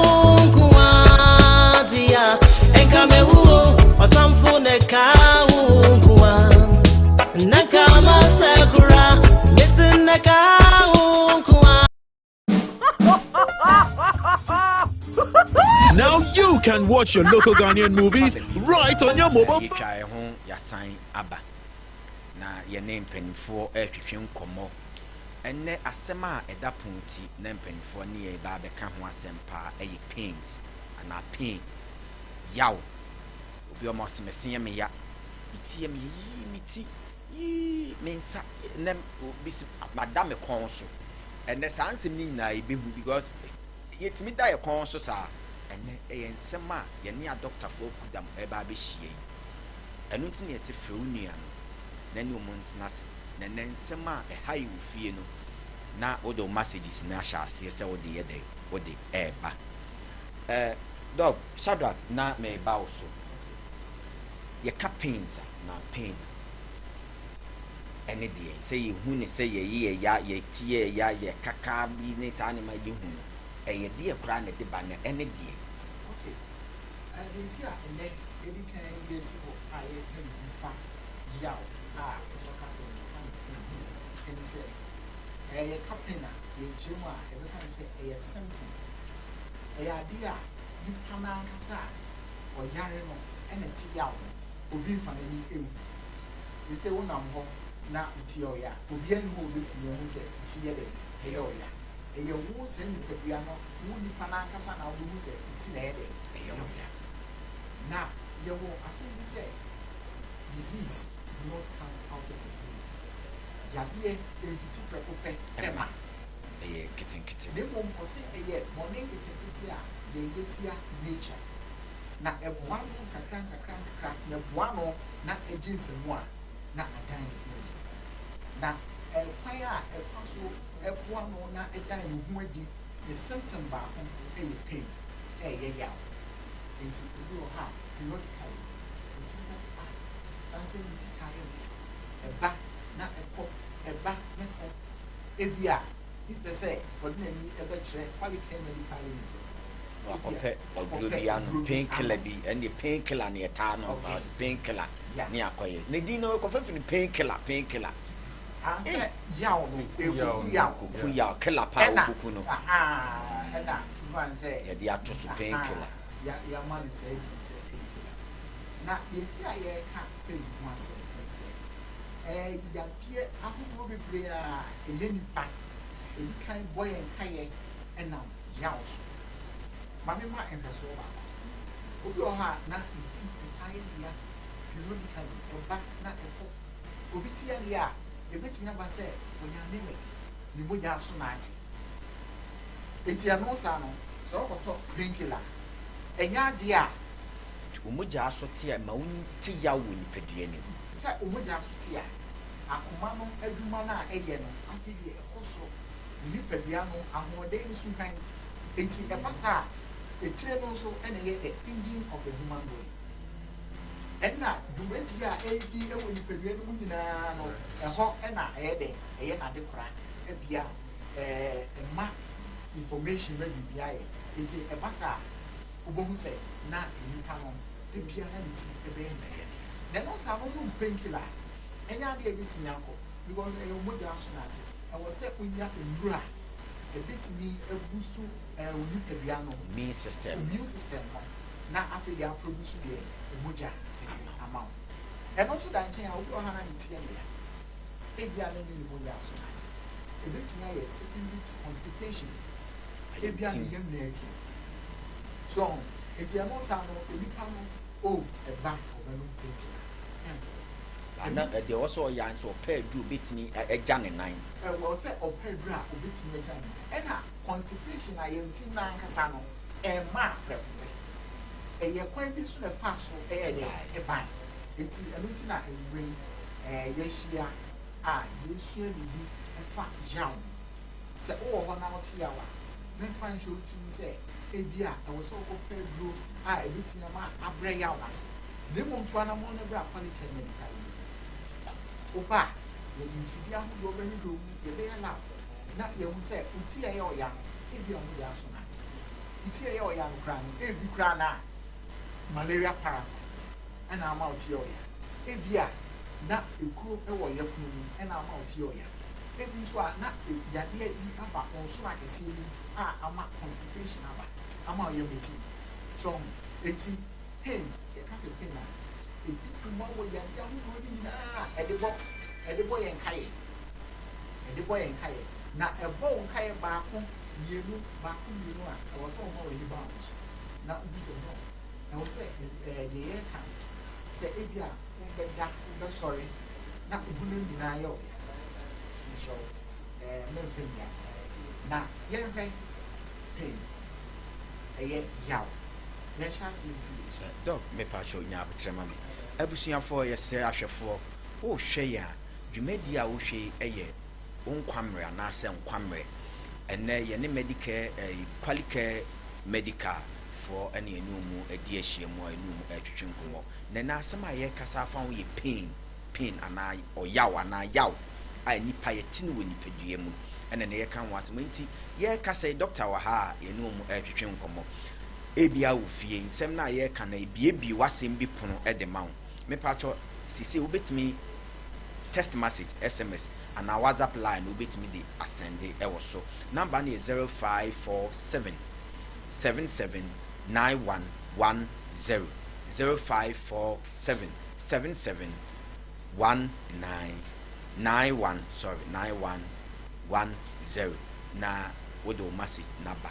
wo nko ara deɛ a, ɛnka mɛwu o. Ɔtamfo na ɛka wo nko ara. Na nka masɛ koraa, mese na ɛka wo nko ara. Now you can watch your local Ghanaian movies right on your mobile phone. Yɛatwa yɛn ho yɛasan aba na yɛne mpanimfoɔ retwetwe nkɔmmɔ. Ɛnnɛ asɛm a ɛda pono ti na mpanimfoɔ ne yɛn reba abɛka ho asɛm paa yɛ pains anaa pain, yaw. Obi wɔ hɔ a ɔse me se yɛ me ya, me ti yɛ me ya, yii me ti, yii me nsa, ɛnnɛ obi se mada me kɔn so. Ɛnnɛ saa nsɛm no nyinaa yɛbɛhu because yɛtumi da yɛn kɔn so saa. Ɛnnɛ ɛyɛ nsɛm a yɛne adɔkotafoɔ kudam reba abɛhyia yi. Ɛno nti na yɛse frɛ wo nua no na ne ɔmo ntena ase na ɛnɛ nsɛm a ɛha yɛ wɔ fie no na wode wo messages no ahyɛ aseɛ sɛ wode yɛ dɛn, wode ɛɛba. Doc Shadrack, na meba wo so. Yɛka pains a, na pain a ɛne deɛ sɛ yɛhu ne sɛ yɛyɛ yɛ ya, yɛti yɛ ya, yɛ kaka bi ne saa nneɛma yɛhu no, ɛyɛ deɛ koraa na ɛde ba na ɛne deɛ? Okay. Ɛde nti a ɛnɛ yɛdi kan yɛsi hɔ a yɛka biribi fa yaw a wɔka sɛ yɛka no pain ɛne sɛ yɛka pain a, yɛnkyerɛ mu a, yɛbɛka no sɛ ɛyɛ symptom. Ɛyɛ adeɛ a nipa n'ankasa a ɔyare no ɛna ti yaw no, obi nfa n'ani ehu. Sese wonam hɔ na ti yɛ ɔya, obiara ni hɔ a obetumi ehu sɛ ti yɛ dɛ ɛyɛ ɔya. Ɛyɛ wo sɛ nipadua no, wo nipa n'ankasa na wobɛhu sɛ ti na ɛyɛ dɛ ɛyɛ ɔya. Na yɛwɔ asɛm bi sɛ disease do not come out of the blue. Yadeɛ mfiti prɛko pɛ ɛma. Ɛyɛ nketenkete. Na mmom ɔsɛ ɛyɛ bɔne nketenkete a yɛyɛ tia nature na ɛboa no nkakra nkakra nkakra, na ɛboa no na ɛgye nsɛmu a na adan ne ho adi. Na ɛkwan a ɛfa so ɛboa no na ɛdan ne ho adi ne symptom baako ɛyɛ pain, ɛyɛ yaw. Nti obi wɔ hɔ a periodically ɔtumi ka sɛ, "Ah, nansɛ me ti taa yɛ me ya." Ɛba na ɛkɔ, ɛba na ɛkɔ. Ebi a instead sɛ ɔde n'ani ɛbɛkyerɛ Qualicare Medical Limited, wakɔpɛ aduro bi anom, pain killer bi. Ɛne pain killer ne yɛtaa no pain killer ne akɔyɛ ne din no kɔfɛ fini pain killer, pain killer. Ansɛ yaw no ekuku yaw. Kuku yaw killer paa. Okuku no. Ɛna nfa sɛ yɛde ato so pain killer. Ya, yɛama no sɛ din sɛ pain killer. Na yɛnti a yɛreka pain ho asɛm ɛne sɛ yadeɛ ahodoɔ bebree a ɛyɛ nipa ɛdi kan bɔ yɛn kayɛ ɛnam yaw so. Maame, ma nhwɛsoɔ baako. Obi wɔ hɔ a na ne ti ɛtaa yɛ ne ya periodically, ɛba na ɛkɔ. Obi ti yɛ ne ya a, ebetumi aba sɛ ɔyɛ anemic, ne mogya so na ate. Eti ɛno saa no, sɛ ɔkɔtɔ painkiller, ɛnyɛ adeɛ a Wɔn mogya so te a ma wɔn te yaw wɔ nipadua nim. Sɛ wɔn mogya so te a, akoma no adwuma no a ɛyɛ no afei deɛ ɛkɔ soro, ne nipadua no ahoɔden nso hwan. Eti ɛba saa a, etire no nso ɛna ɛyɛ the engine of the human body. Ɛna dwumadie a ɛredi wɔ nipadua no mu nyinaa no, ɛhɔ ɛna ɛyɛ dɛ ɛyɛ n'ade kora ebia ɛma information ma biribi ayɛ. Eti ɛba saa a, wobɛhu sɛ na nipa no ebia na ne ti ɛbɛyɛ ne na ɛno saa no nom painkiller a, ɛnyɛ adeɛ a ebɛtumi akɔ because ɛyɛ mogya so na ate. Ɛwɔ sɛ onya nnuro a ebɛtumi aboost wo nipadua no immune system. Immune system no na afei deɛ aproduce deɛ mogya kɛse ama wo. Ɛno nso da nkyɛn a, obi wɔ ha na ne ti yɛ ne ya, ebia na ɛnyɛ ne mogya so na ate. Ebɛtumi ayɛ secondary to constipation, ebia ne yam na ati so. Eti ɛno saa no, nipa no o ɛba ɔbɛnom painkiller, ɛnkɔ. Ana ɛdeɛ wɔ sɛ ɔyɛ nso ɔpɛ aduro obetumi agya ne nan. Ɛwɔ sɛ ɔpɛ aduro a obetumi agya ne nan. Ɛna constipation a yɛn ti nankasa no ɛma prɛko pɛ, ɛyɛ kwan bi so na ɛfa so ɛyɛ dɛ ɛban. Eti ɛno ti na nwura yi yɛahyia a yɛsua biribi ɛfa yaw. Sɛ wowɔ hɔ na wote yaw a, mɛmfa nhyɛ wo tirim sɛ ebi a ɛwɔ sɛ wokɔpɛ aduro a ebetumi ama abrɛ yaw n'ase, na mmom to anammɔn no berɛ a Qualicare Medical Limited. Woba a, yɛde mfidie ahodoɔ bɛhwehwɛ wo mu, yɛbɛyɛ lab na yɛhu sɛ wo ti a ɛyɛ ɔya no, ebi a mogya so nate. Wo ti a ɛyɛ ɔya no koraa no, ebi koraa na malaria parasite ɛna ama wo ti yɛ ɔya. Ebi a na ekuro ɛwɔ yɛfunu mu ɛna ama wo ti yɛ ɔya. Ebi nso a na yadeɛ bi aba wɔn nsono akɛseɛ mu a ama constipation aba ama ɔyɛ meti so. Eti pain, yɛka sɛ pain a, ebi dwuma wɔ yadeɛ ahodoɔ no nyinaa. Ɛde bɔ yɛn kaeɛ, ɛde bɔ yɛn kaeɛ. Na ɛbɔ wɔn kaeɛ baako mmienu, baako mmienu a, ɛwɔ sɛ wɔn a wɔn ani ba wɔn so na obi sɛ no, ɛwɔ sɛ deɛ yɛreka no sɛ ebi a wɔbɛda, wɔbɛsɔre na ohunam nyinaa yɛ ɔya nso mɛmfɛ nnua. Na yɛnhwɛ pain, ɛyɛ yaw, yɛnhyɛ ase mfiri. Doc, mepatwɛ nya abotrɛ ma me. Abusuafoɔ, yɛsrɛ ahwɛfoɔ, wohwɛ yɛn a, dwumadie a wohwɛ yi yɛ Wo Nkwa Mmerɛ anaasɛ Nkwa Mmerɛ. Ɛnnɛ yɛne Medicare ɛɛ Qualicare Medical foɔ ɛne yɛne wɔn adi ahyiamu a yɛne wɔn ɛretwetwe nkɔmmɔ. Na ɛnnɛ asɛm a yɛrekasa afa ho yɛ pain, pain anaa ɔyaw anaa yaw a nnipa yɛte no wɔ nipadua mu ɛna ɛnnɛ yɛka ho asɛm. Enti yɛrekasa yi, dɔkta wɔ ha a yɛne wɔn ɛretwetwe nkɔmmɔ. Ebia wɔ fie, nsɛm no a yɛreka no ebiebie w'asɛm bi pono de ma wo. Mepakyɛw, seesei wobɛtumi text message, SMS, anaa WhatsApp line no wobɛtumi de asɛnde wɔ so. Number no yɛ 0547 77 9110, 0547 77 19 91, sorry, 9110 na wode wo message no aba.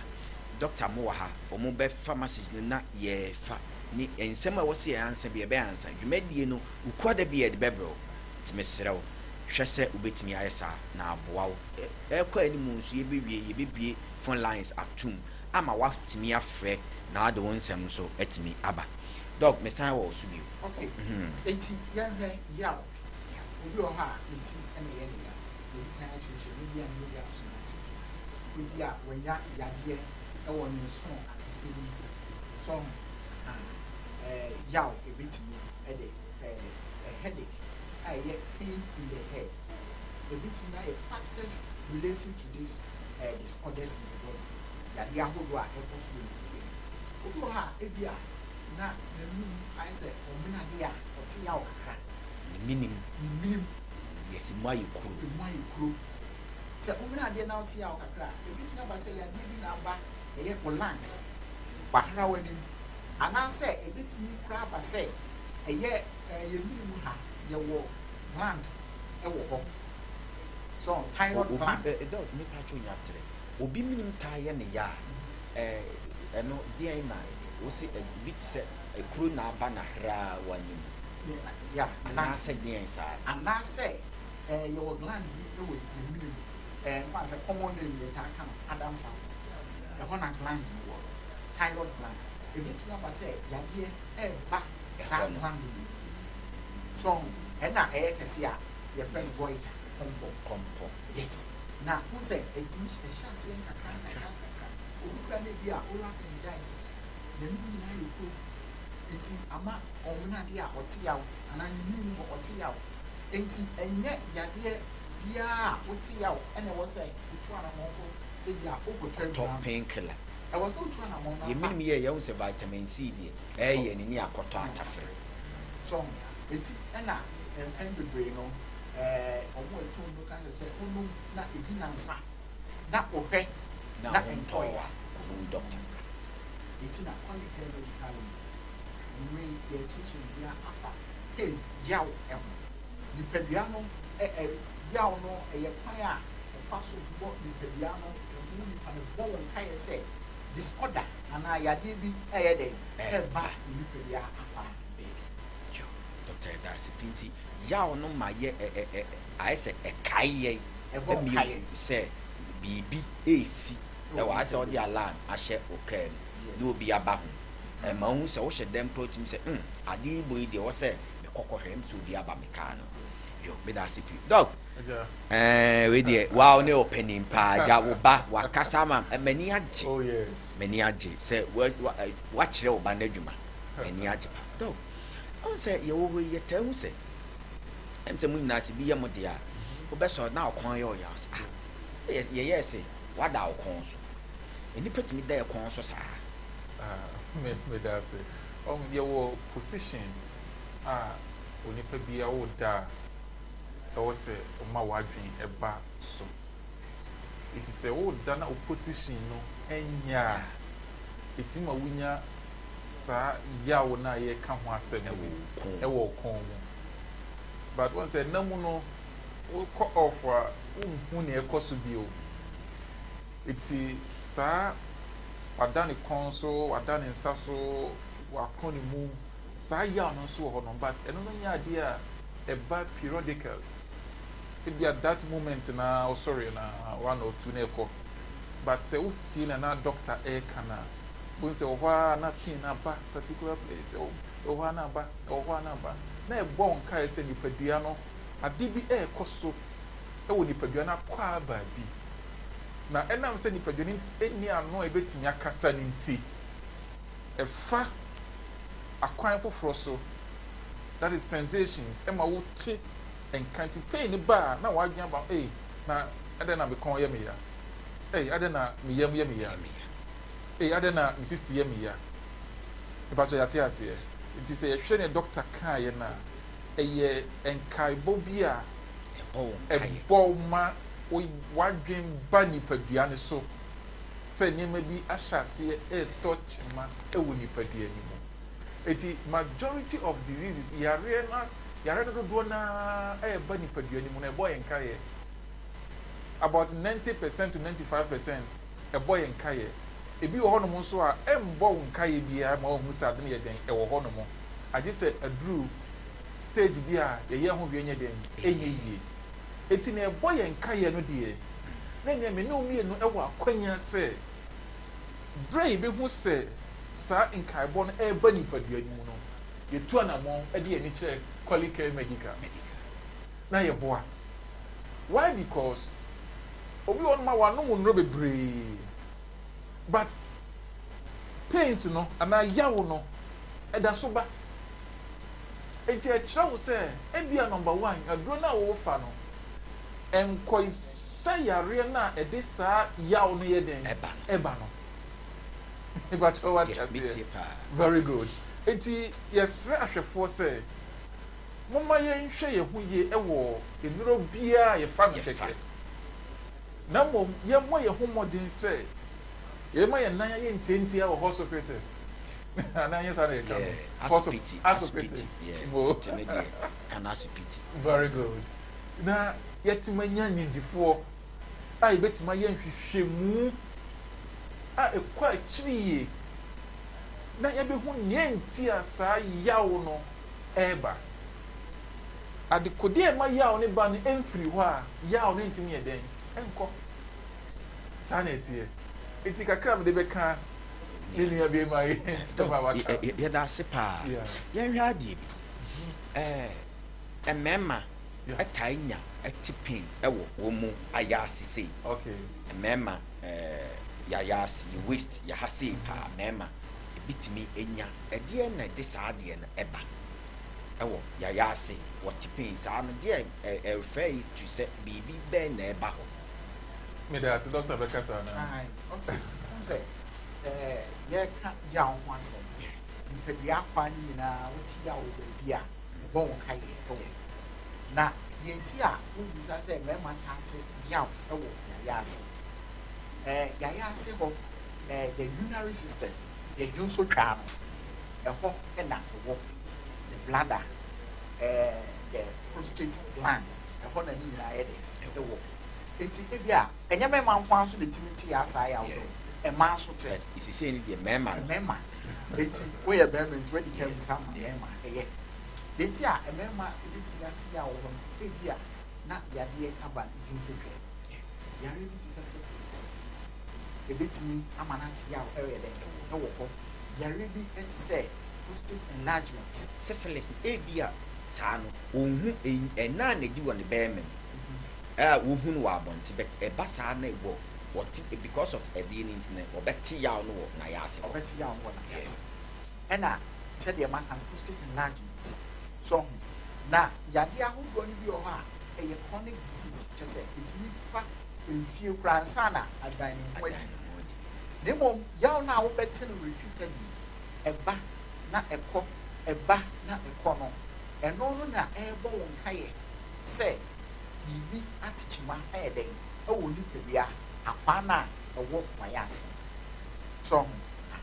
Doctor mo wɔ ha, wɔn bɛ fa message no na yɛ fa ne nsɛm a ɛwɔ sɛ yɛ ansa bi yɛ bɛ ansa. Dwumadie no wokua da bi yɛ de bɛ brɛ wo, nti me srɛ wo hwɛ sɛ wobɛtumi ayɛ saa na aboa wo. Ɛrekɔ anim nso yɛ bɛ wie yɛ bɛ bue phone lines atum ama woatumi afrɛ na wode wo nsɛm nso atumi aba. Doc me san wɔ wo so bio. Ok, enti yɛnhwɛ yaw. Obi wɔ hɔ a ne ti na ɛyɛ ne ya. Yɛdi kan akyerɛkyerɛ mu, ebia ne mogya so ate, ebia wanya yadeɛ wɔ ne nsono akɛseɛ no mu. So ho? Ahaa. Ɛɛ, yaw ebetumi de ɛɛ, headache a ɛyɛ pain in the head. Ebetumi ayɛ factors relating to this ɛɛ disorders in the body, yadeɛ ahodoɔ a ɛkɔ so wɔ nipadua mu. Obi wɔ hɔ a, ebia na n'anum ayɛ sɛ ɔmene adeɛ a, ɔte yaw kakra. Ne menim. Ne menim. Yes, emu ayɛ kuro. Emu ayɛ kuro. Sɛ womene adeɛ na wote yaw kakra a, ebetumi aba sɛ yadeɛ bi na aba ɛyɛ wo lungs, w'ahrawa no mu. Anaasɛ ebetumi koraa aba sɛ ɛyɛ yɛn mene mu ha, yɛwɔ gland wɔ hɔ. So thyroid Obi gland. ɛ dɔk me pa kyɛw nya trɛ. Obi menim taa yɛ ne ya a, ɛ ɛno deɛn na wose ɛ bi te sɛ ekuro na aba n'ahrawa no mu. Ya, lungs. Anaasɛ deɛn saa? Anaasɛ eh, yɛwɔ gland bi wɔ yɛn mene mu, eh, mfa sɛ common name yɛtaa ka no Adam's apple, ɛhɔ na gland no wɔ, thyroid gland. Ɛbɛtumi aba sɛ yadeɛ ɛreba saa Ɛhɔ no. gland no mu. So ɔho, ɛna ɛyɛ kɛse a yɛfrɛ no goiter, kɔmpɔ. Kɔmpɔ. Yes. Na wohu sɛ ɛtumi ɛhyɛ aseɛ nkakra nkakra nkakra. Obi koraa no ebi a oral candidiasis, n'anum nyinaa yɛ kuro, nti ama ɔmene adeɛ a ɔte yaw anaa ne mene mu ɔte yaw. Enti ɛnyɛ yadeɛ biara a wote yaw na ɛwɔ sɛ wotu anammɔn kɔ sɛ bi a wokɔtɔ Kɔtɔ aduan. pain killer. Ɛwɔ sɛ wotu anammɔn na Yɛ ba. menim yɛ yɛhu sɛ vitamin C deɛ ɛyɛ ne ni akɔtɔ atafere. So ho? Enti ɛna mpɛn bebree no ɛɛ wɔn a ɛtɔ nnuro ka kyerɛ sɛ wonom na ɛdi nnansa na wohwɛ Na na wo ɛntɔeɛ ntɔɔ a. a, kɔhu doctor. Enti na Qualicare Medical Limited anwummerɛ yi yɛrekyerɛkyerɛ biribiara afa pain, yaw ho. Nipadua no ɛ yaw no ɛyɛ kwan a ɛfa so bɔ nipadua no ɛho nipa no bɔ wo nkaeɛ sɛ disorder anaa yadeɛ bi ɛyɛ dɛn ɛreba wo nipadua akwaa baabi. Yo, Doctor yɛda ase pii nti yaw no ma yɛ ɛ ɛ ɛ ayɛ sɛ ɛkae yɛn Ɛbɔ wo ɛma nkaeɛ. yɛhu sɛ biribi resi Ɛwɔ ɛwɔ ayɛ sɛ wode nipadua mu. alarm ahyɛ wo kaa mu na Yes. obi aba ho ɛma wohu sɛ wohyɛ dɛm koraa wotumi sɛ hmm adeɛ yi bɔ yi deɛ ɛwɔ sɛ mekɔ kɔhwɛ ɛm sɛ obi aba me kaa no. Yo, meda ase pii. Doc, ɛɛ wei deɛ wow ne ɔpanin paa gya wo ba wakasa ama m'ani agye. Oh yes. M'ani agye sɛ wa wa wakyerɛ wo ba no adwuma. M'ani agye paa. Doc, ɔn sɛ yɛwɔ hɔ yi yɛtaa hu sɛ ɛm sɛ mo nyinaa sɛ bi yɛ mo deɛ a wobɛsɔre na ɔkɔn yɛ ɔyaw sɛ ah yɛyɛɛ se wada wo kɔn so. Nnipa tumi da yɛ kɔn so saa. Ah, me meda ase. Ɔn yɛwɔ position a onipa biara woda a ɛwɔ sɛ ɔma w'adwene ba so. Enti sɛ woda na wo position no nyɛ a, ɛtumi ma wonya saa yaw no a yɛreka ho asɛm no bi ɛwɔ wo kɔn mu. But wɔn sɛ nna mu no, wokɔ off a, wonhu nea ɛkɔ so bio. Enti saa wada ne kɔn so, wada ne nsa so, wakɔ ne mu, saa yaw no nso wɔ hɔ nom, but ɛno no nyɛ adeɛ a ɛba periodically. Ebia that moment na ɔsɔre na one or two na ɛkɔ. But sɛ wotie na na doctor ɛreka no a, wohu sɛ wɔ hɔ ara na pain aba particular place, ɛwɔ hɔ ara na aba, ɛwɔ hɔ ara na aba. na ɛbɔ wo nkaeɛ sɛ nipadua no, ade bi rekɔ so wɔ nipadua no akwaa baabi. Na ɛnam sɛ nipadua no nni ano a ɛbɛtumi akasa no nti, ɛfa akwan foforɔ so, that is sensations, ɛma wote nka. Nti pain no ba a, na w'adwene aba, ei, na adɛn na me kɔn yɛ me ya? Ei, adɛn na me yam yɛ me ya? Ei, adɛn na me sisi yɛ me ya? Mepakyɛ yɛate aseɛ? Nti sɛ yɛhwɛ nea dɔkta kaeɛ no a, ɛyɛ nkaebɔ bi a ɛbɔ wo ma w'adwene ba nipadua no so sɛ nneɛma bi ahyɛ aseɛ retɔ kyema wɔ nipadua no mu. Enti majority of diseases, yareɛ no yareɛ no dodoɔ no ara ɛreba nipadua no mu no, ɛbɔ yɛn nkaeɛ. About 90% to 95% ɛbɔ yɛn nkaeɛ. Ebi wɔ hɔnom nso a ɛmbɔ wo nkaeɛ biara ma woahu sɛ ade no yɛ dɛn ɛwɔ hɔnom. Agye sɛ aduru stage bi a yɛyɛ ho hwee nyɛ dɛn ɛnyɛ yie. Enti nea ɛbɔ yɛn nkaeɛ no deɛ, na nea me ne wo mmienu wɔ akwanya sɛ berɛ a yɛbɛhu sɛ saa nkaebɔ no ɛreba nipadua no mu no, yɛtu anammɔn de yɛn ani kyerɛ Qualicare Medical na yɛboa. Why? Because obi wɔ hɔnom a wanom nnuro bebree but pains no anaa yaw no ɛda so ba. Enti ɛkyerɛ wo sɛ ebia number one, aduro no a worefa no ɛnkɔsa yareɛ no a ɛde saa yaw no yɛ dɛn? Ɛba no. Mepakyɛw wate aseɛ? Very good. Enti yɛsrɛ ahwɛfoɔ sɛ momma yɛnhwɛ yɛn ho yie wɔ nnuro biara a yɛfa no kɛkɛ, na mmom yɛmmɔ yɛn ho mmɔden sɛ yɛbɛma yɛn nan ayɛ ntiantia wɔ hospital. Anaa nyɛ saa na yɛka no? Asopiti. Asopiti. Tete ne deɛ ka no asopiti. Very good. Na yɛatumi anya nimdifoɔ a yɛbɛtumi ayɛ nhwehwɛmu a ɛkɔ akyiri yie na yɛabɛhu nea nti a saa yaw no reba. Adekodeɛ a ɛma yaw no ba no mfiri hɔ a, yaw no ntumi yɛ dɛn? Ɛnkɔ. Saa na ɛteɛ. Enti kakra a mede bɛka me nua bɛrima yi nsɛm a waka. Yɛda ase paa. Yɛnhwɛ adeɛ bi. Mmarima taa nya te pain wɔ wɔn mu ayaase sei. Mmarima yayaase, yɛ waist, yɛ ha sei paa mmarima ebi tumi nya. Ɛdeɛn na ɛde saa adeɛ no ɛba ɛwɔ yayaase wɔte pain saa no deɛ ɛrefer yi to sɛ biribi bɛn na ɛba hɔ? Meda ase, doctor bɛkasa anaa? Aye, okay. Wohu sɛ yɛreka yaw ho asɛm, nipadua akwaa no nyinaa wote yaw wɔ baabi a, ɛbɔ wo nkaeɛ wɔ hɔ. Na deɛ nti a wobisa sɛ mmarima taa te yaw wɔ yayaase, yayaase hɔ, the urinary system, yɛ dwonsotwaa no, ɛhɔ na ɛwɔ, the bladder, the prostate gland, ɛhɔ na ne nyinaa yɛ dɛ ɛwɔ. Enti ebia ɛnyɛ mmarima nko ara nso na ɛtumi te yaa saa yaw no, mmaa nso te. Sesei no deɛ mmarima no. Mmarima. Enti woyɛ barima nti woadi kan bisa ama mmarima ɛyɛ. Deɛ nti a mmarima bɛtumi ate yaw wɔ hɔ no, ebia na yadeɛ aba dwonsotwa mu. Yareɛ bi te sɛ syphilis, ɛbɛtumi ama no ate yaw ɛyɛ dɛn ɛwɔ hɔ. Yareɛ bi te sɛ prostate enlargement. Syphilis no, ebia saa no, ɔnhu, ɛnna a na ɛdi wɔ ne barima mu a wɔhu no wɔ abɔnten, but ɛba saa na ɛwɔ, wɔte, because of ɛdeɛ no nti no, wɔbɛte yaw no wɔ n'ayaase hɔ. Ɔbɛte yaw no wɔ n'ayaase. Ɛna sɛdeɛ maka no, prostate enlargement. So ho? Na yadeɛ ahodoɔ no bi wɔ hɔ a, ɛyɛ chronic disease, kyerɛ sɛ ɛtumi fa mfie koraa ansa na adan ne ho adi. Na mmom yaw no a wobɛte no repeatedly, ɛba na ɛkɔ, ɛba na ɛkɔ no, ɛno no na ɛrebɔ wo nkaeɛ sɛ biribi ate kyima ayɛ dɛn wɔ nipadua akwaa no a ɛwɔ w'ayaase no. So ho?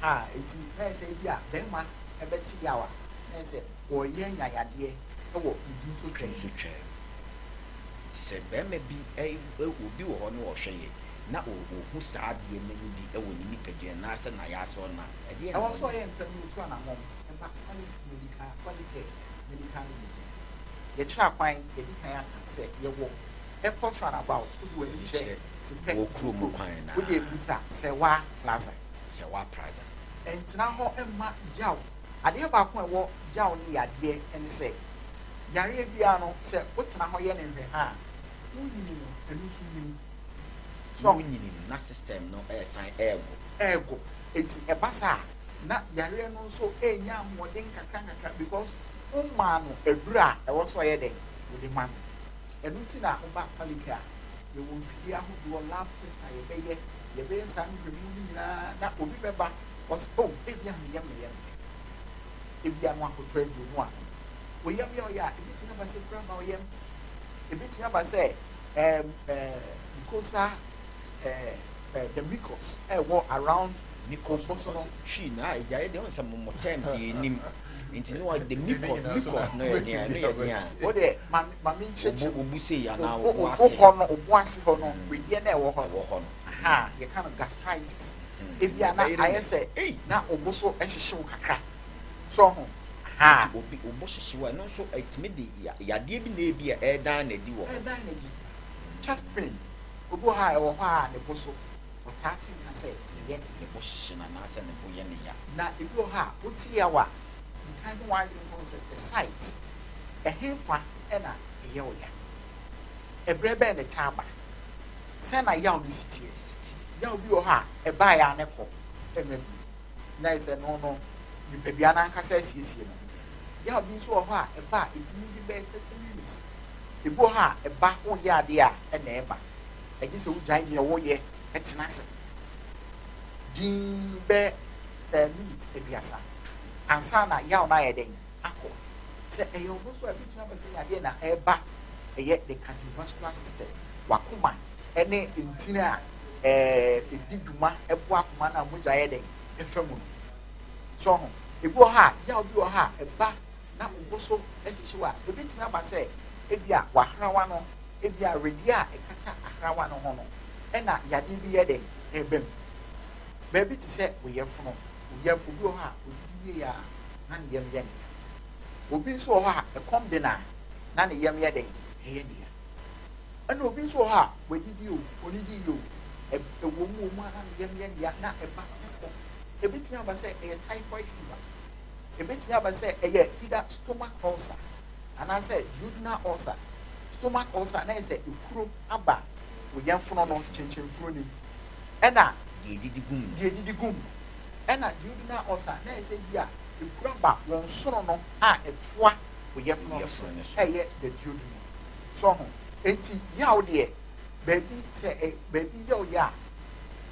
Ahaa, enti na ɛyɛ sɛ ebi a bɛrima bɛte yaw a, na ɛyɛ sɛ ɔreyɛ anya yadeɛ wɔ ne dwonsotwa mu. Dwonsotwa mu. Nti sɛ bɛrima bi, obi wɔ hɔ na ɔhwɛ yɛn na ɔhu saa adeɛ no bi wɔ ne nipadua anaasɛ n'ayaase hɔ no a, ɛdeɛn na Ɛwɔ sɛ ɔnyɛ? ɔyɛ ntɛm na ɔtu anammɔn ba Quality Medical, Qualicare Medical Limited. Yɛkyerɛ akwan, yɛadi kan aka sɛ yɛwɔ Airport Runabout, wode w'ani kyerɛ Sepɛ Wɔ kurom kurom, kwan no wode ara. bisa Sɛwa Plaza. Sɛwa Plaza. Ɛntena hɔ mma yaw. Adeɛ baako a ɛwɔ yaw ne yadeɛ ne sɛ, Yareɛ biara no, sɛ wotena hɔ yɛ no nhwɛha a, wonyini no, ɛno nso nyini. So. Wonyini no, na system no ɛresan ɛrego. Ɛrego. Enti ɛba saa a, na yareɛ no nso renya ahoɔden nkakra nkakra because womaa no aduro a ɛwɔ sɛ ɔyɛ dɛn? Wode ma no. Ɛno nti na woba Qualicare a, yɛwɔ mfidie ahodoɔ, lab test a yɛbɛyɛ, yɛbɛyɛ saa nhwehwɛmu no nyinaa na obi bɛba, ɔse oh, ebia me yam na ɛyɛ me ya. Ebia na wakɔtɔ aduro no anom. Wo yam yɛ ɔya a, ebetumi aba sɛ kura ba wo yam. Ebetumi aba sɛ ɛɛm ɛɛ mucosa ɛɛ ɛɛ the mucus ɛwɔ around Mucus wo so no. Twi na agya yɛ deɛ ɔn sɛ mo mo terms deɛ enim nti no the mucus mucus no yɛ deɛ ɛno yɛ deɛ a. Wo deɛ ma ma mi nkyerɛkyerɛ mu. Obu sei anaa Obo obo obo ase. hɔ no obo ase hɔ no wedeɛ na ɛwɔ hɔ no. Ɛwɔ hɔ no. Aha yɛka no gastritis. Ebia na ayɛ sɛ na obo so ɛhyehye wo kakra. So ɔho. Ahaa. Nti obi obo hyehye wo a ɛno nso ɛtumi de yadeɛ bi na ebi a ɛredan n'adi wɔ hɔ. Ɛredan n'adi. Chest pain, obi wɔ hɔ a ɛwɔ hɔ a ne bo so ɔtaa te nka sɛ ne yɛ ne. Ne bo hyehye no anaasɛ ne bo yɛ ne ya. Na ebi wɔ hɔ a wote yaw a, di kan de w'adwene kɔ ho sɛ the site, ɛhefa na ɛyɛ wo ya? Ɛberɛ bɛn na ɛtaa ba? Sɛn na yaw no si teɛ? Yaw bi wɔ hɔ a ɛbaeɛ ara na ɛkɔ, ɛmma bio. Na ayɛ sɛ ɛno no nipadua no ankasa asiesie ne ho. Yaw bi nso wɔ hɔ a, ɛba a, ɛtumi di bɛyɛ 30 minutes. Ebi wɔ hɔ a, ɛba woyɛ adeɛ a, ɛna ɛba. Ɛgye sɛ wogyae deɛ woyɛ tena ase dinn bɛyɛ minute 30 ansa na yaw no ayɛ dɛn akɔ. Sɛ ɛyɛ wo nso a, ɛbɛtumi aba sɛ yadeɛ na ɛreba ɛyɛ the cardiovascular system, w'akoma ne ntini a ɛdi dwuma boa akoma no a mogya yɛ dɛn ɛfa mu no. So ho? Ebi wɔ hɔ a, yaw bi wɔ hɔ a ɛba na wo bo so hyehye wo a, ebetumi aba sɛ ebia w'ahrawa no, ebia wedeɛ a ɛkata ahrawa no ho no, ɛna yadeɛ bi yɛ dɛn ɛreba mu. Baabi te sɛ wo yafunu, wo yam, obi wɔ hɔ a odidi wie a na ne yam yɛ no ya. Obi nso wɔ hɔ a ɛkɔm de no a na ne yam yɛ dɛn ɛyɛ no ya. Ɛna obi nso wɔ hɔ a wadidi o, onnidii o, ɛwɔ mu wɔ mu a na ne yam yɛ no ya na ɛba na ɛkɔ. Ebetumi aba sɛ ɛyɛ typhoid fever. Ebetumi aba sɛ ɛyɛ either stomach ulcer anaasɛ duodenal ulcer. Stomach ulcer na ɛyɛ sɛ ekuro aba wo yafunu no kyenkyenfunu no mu. Ɛna Deɛ edidi gu mu no. Deɛ edidi gu mu no. Ɛna duodenal ulcer na ɛyɛ sɛ bi a ekuro aba wo nsono no a ɛtoa wo yafunu no so ɛyɛ the duodenum. So ho? Enti yaw deɛ baabi sɛ ɛ baabi yɛ wo ya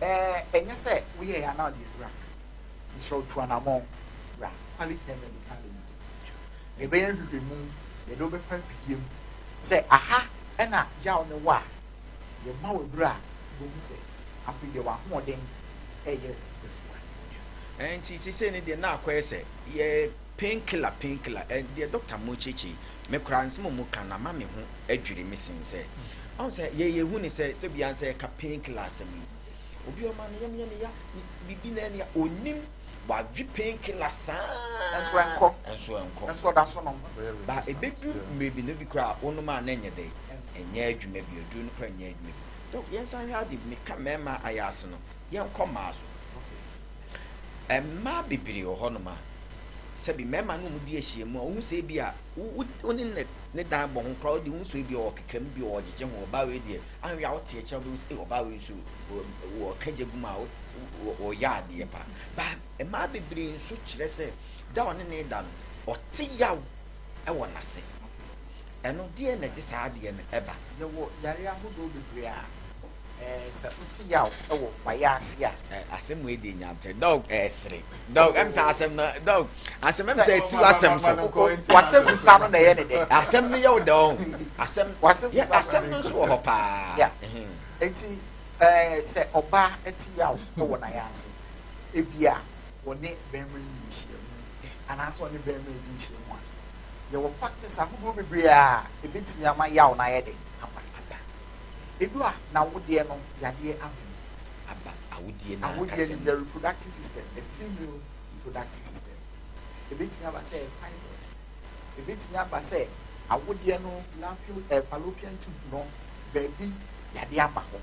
a, Ɛɛ, ɛnyɛ sɛ woyɛe a na ɔde aduru aka. Mesrɛ wo, tu anammɔn bra Qualicare Medical Limited. Yɛbɛyɛ nhwehwɛmu, yɛde wo bɛfa mfidie mu. Sɛ aha na yaw no wɔ a, yɛma wo aduru a, wobɛhu sɛ afei deɛ w'ahoɔden reyɛ afua. Ɛnti seesei no deɛ na akɔyɛ sɛ yɛ pain killer pain killer ɛ deɛ doctor mo kyekye yi me koraa nsɛm a ɔmo ka no ama me ho adwiri me sen sɛ ɔn sɛ yɛ yɛ hu ne sɛ sɛ bia sɛ yɛka pain killer asɛm yi obi ɔma ne yam yɛ ne ya ne bibi na ɛne ya onim wawe pain killer saa Nso ɛnkɔ. nso ɛnkɔ Nso ɔda so nom. ba ebedu mmerɛ bi no bi koraa wonom a na ɛnyɛ dɛ ɛnyɛ adwuma bi aduro no koraa nyɛ adwuma bi dɔk yɛn san hwɛ ade meka mmarima ayɛ ase no yɛnkɔ mmaa so Mmaa bebree wɔ hɔnom a, sɛbi mmarima ne wɔn di ahyiamu a, wohu sɛ ebi a wo ne ne ne dan bɔ ho koraa, wode wohu sɛ ebi a ɔkeka mu bi a ɔgyegye ho, ɔbaa wei deɛ, anhwɛ a wote akyire a wobɛhu sɛ ɔbaa wei nso ɔka gya gu mu a ɔyɛ adeɛ paa. Ba mmaa bebree nso kyerɛ sɛ da a ɔne ne da no, ɔte yaw wɔ n'ase. Ɛno deɛ na ɛde saa adeɛ no ɛba. Yɛwɔ yareɛ ahodoɔ bebree a Ɛɛ sɛ wote yaw wɔ w'ayaase a. Ɛ asɛm wei deɛ nyabotrɛ dɔg ɛsere dɔg ɛm sɛ asɛm no dɔg asɛm ɛm sɛ ɛsi w'asɛm so. W'asɛm bisa no na ɛyɛ ne dɛ. Asɛm no yɛ wo dɛ ɔn asɛm w'asɛm yɛ bisa no. Asɛm no nso wɔ hɔ paa. Yeah eti ɛɛ sɛ ɔbaa te yaw wɔ n'ayaase ebia ɔne bɛrima nni nhyiamu anaasɛ ɔne bɛrima redi nhyiamu a yɛwɔ factors ahodoɔ bebree a ebetumi ama yaw no ayɛ dɛ aba. Edu a n'awodeɛ no yadeɛ aba mu. Aba awodeɛ no Awodeɛ ankasa no, mu. the reproductive system, the female reproductive system. Ebetumi aba sɛ ɛyɛ fibroid. Ebetumi aba sɛ awodeɛ no fallopian, eh, fallopian tube no baabi yadeɛ aba hɔ.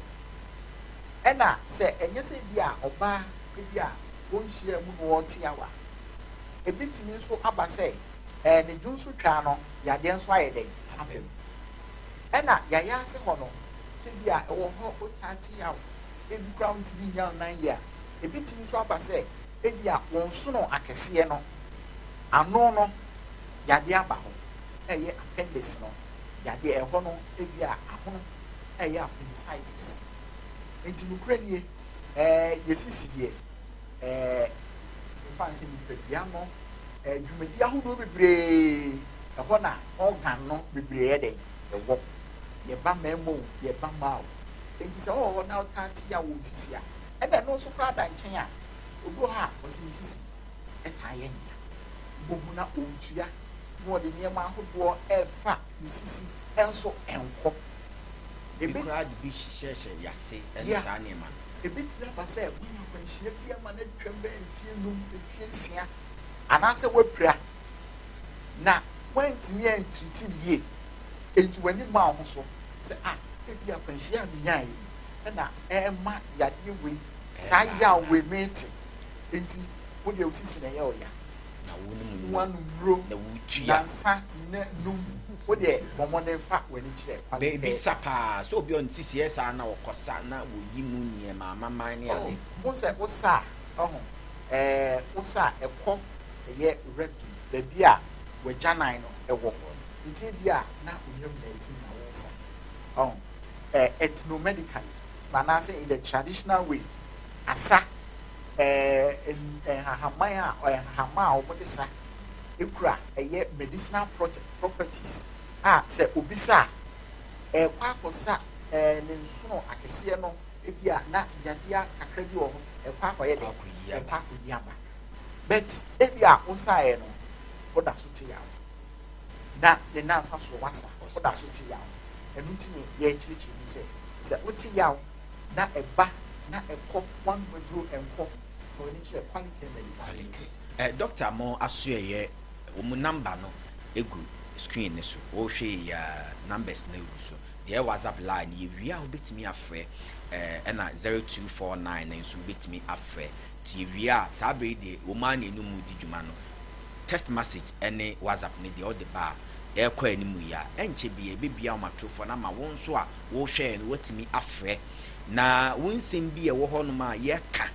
Ɛna sɛ ɛnyɛ sɛ ebi a ɔbaa ebi a ɔnhyiaa mu na ɔrete yaw a, ebetumi nso aba sɛ Ne dwonso twaa no, yadeɛ nso ayɛ dɛn? Aba mu. Ɛna yɛayɛ ase hɔ no, sɛ bi a ɛwɔ hɔ wotaa te yaw, ebi koraa wontumi nnya wo nan yie a, ebetumi nso aba sɛ ebi a wɔn nsono akɛseɛ no ano no yadeɛ aba hɔ, ɛyɛ appendix no yadeɛ, ɛhɔ no ebi a ahono, ɛyɛ appendicitis. Nti nokorɛ nie, yɛsisi deɛ, mfa nsɛ nipadua no dwumadi ahodoɔ bebree, ɛhɔ na organ no bebree yɛ dɛn ɛwɔ. Yɛba mmarima o, yɛba mmaa o. Nti sɛ ɔwɔ hɔ na ɔtaa te yaw wɔ sisi a, ɛna ɛno nso koraa da nkyɛn a, obi wɔ hɔ a ɔsɛ ne sisi ɛtaa yɛ nea bohu na ɔntua na ɔde nneɛma ahodoɔ ɛrefa ne sisi nso ɛnkɔ. Ebi koraa de bi hyehyɛhyɛ yase ɛne saa nneɛma no. Ebetumi aba sɛ wonya akwanhyia bi ama no atwam bɛyɛ mfeɛ 5, mfeɛ 6, anaasɛ woapira na woantumi antiriti no yie, enti w'ani maa wo ho so sɛ, ah, ebi akwanhyia a menyaeɛ yi ɛna ɛrema yadeɛ wei, saa yaw wei mete, enti wo deɛ wo sisi na ɛyɛ wo ya. Na wo ne mu woanom nnuro na wotua. Nansa na num, wo deɛ bɔ mmɔden fa w'ani kyerɛ Kwame Baabi sa paa sɛ obi a ɔne sisi yɛ saa na ɔkɔ sa na wɔyi mu nneɛma amaman ne ade. Oh, wo sɛ wo sa a, ɔho, wo sa a ɛkɔ ɛyɛ rectum, baabi a w'agyanan no ɛwɔ. Nti ebi a na oyam na ɛti na wo sa. Ɔho, ethnomedically, anaasɛ in the traditional way, asa, nhahaman a, nhahama a wɔde sa ekura ɛyɛ medicinal properties a sɛ obi sa a, ɛkɔ akɔsa ne nsono akɛseɛ no, ebi a na yadeɛ kakra bi wɔ hɔ, ɛkɔ akɔyɛ dɛ, ɛkɔ akɔyi aba. But ebi a wosaeɛ no, woda so te yaw. Na ne nansa so wasa, woda so te yaw. Ɛno nti ne yɛrekyerɛkyerɛ mu sɛ, sɛ wote yaw na ɛba na ɛkɔ, woanom aduro ɛnkɔ, fa w'ani kyerɛ Qualicare Medical. Qualicare. Doctor mo asoɛyɛ, wɔn number no egu screen ne so. Wɔrehwɛ yi a numbers no egu so. Deɛ WhatsApp line yɛwie a wobɛtumi afrɛ, ɛna 0249 no nso wobɛtumi afrɛ. Nti yɛwie a saa bere yi deɛ wɔn a na enum mu di dwuma no, text message ɛne WhatsApp ne deɛ ɔde ba a ɛrekɔ anim yi a ɛnkyɛ bi ɛbɛbia wɔn atorofoɔ no ama wɔn nso a wɔrehwɛ no wɔatumi afrɛ. Na wɔn nsɛm bi a ɛwɔ hɔnom a yɛka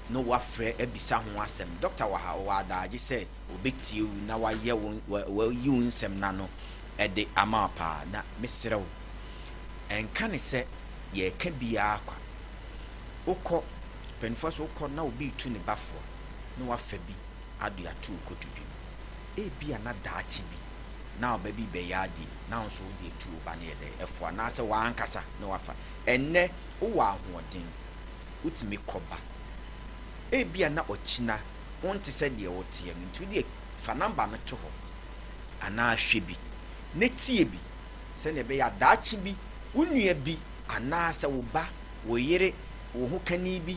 no wafrɛ abisa ho asɛm. Doctor wɔ ha, ɔwɔ adagye sɛ ɔbɛtie wo na wayɛ wo, wayi wo nsɛm n'ano ɛde ama wo paa. Na mesrɛ wo, ɛnka ne sɛ yɛreka biara kwa. Wokɔ, mpanimfoɔ sɛ wokɔ na obi retu ne bafoɔ na wafa bi ade ato wo kotodwe mu. Ebia na daakye bi na ɔba bi bɛyɛ ade bi na nso wode atu wo ba no yɛ dɛ ɛfo anaasɛ w'ankasa na wafa. Ɛnnɛ wowɔ ahoɔden, wotumi kɔba. Ebia na ɔkyina wonte sɛ deɛ woteɛ no, nti wode fa namba no to hɔ anaa hwɛ bi na tie bi sɛnea ɛbɛyɛ a daakye bi wo nua bi anaasɛ wo ba, wo yere, wo ho kani bi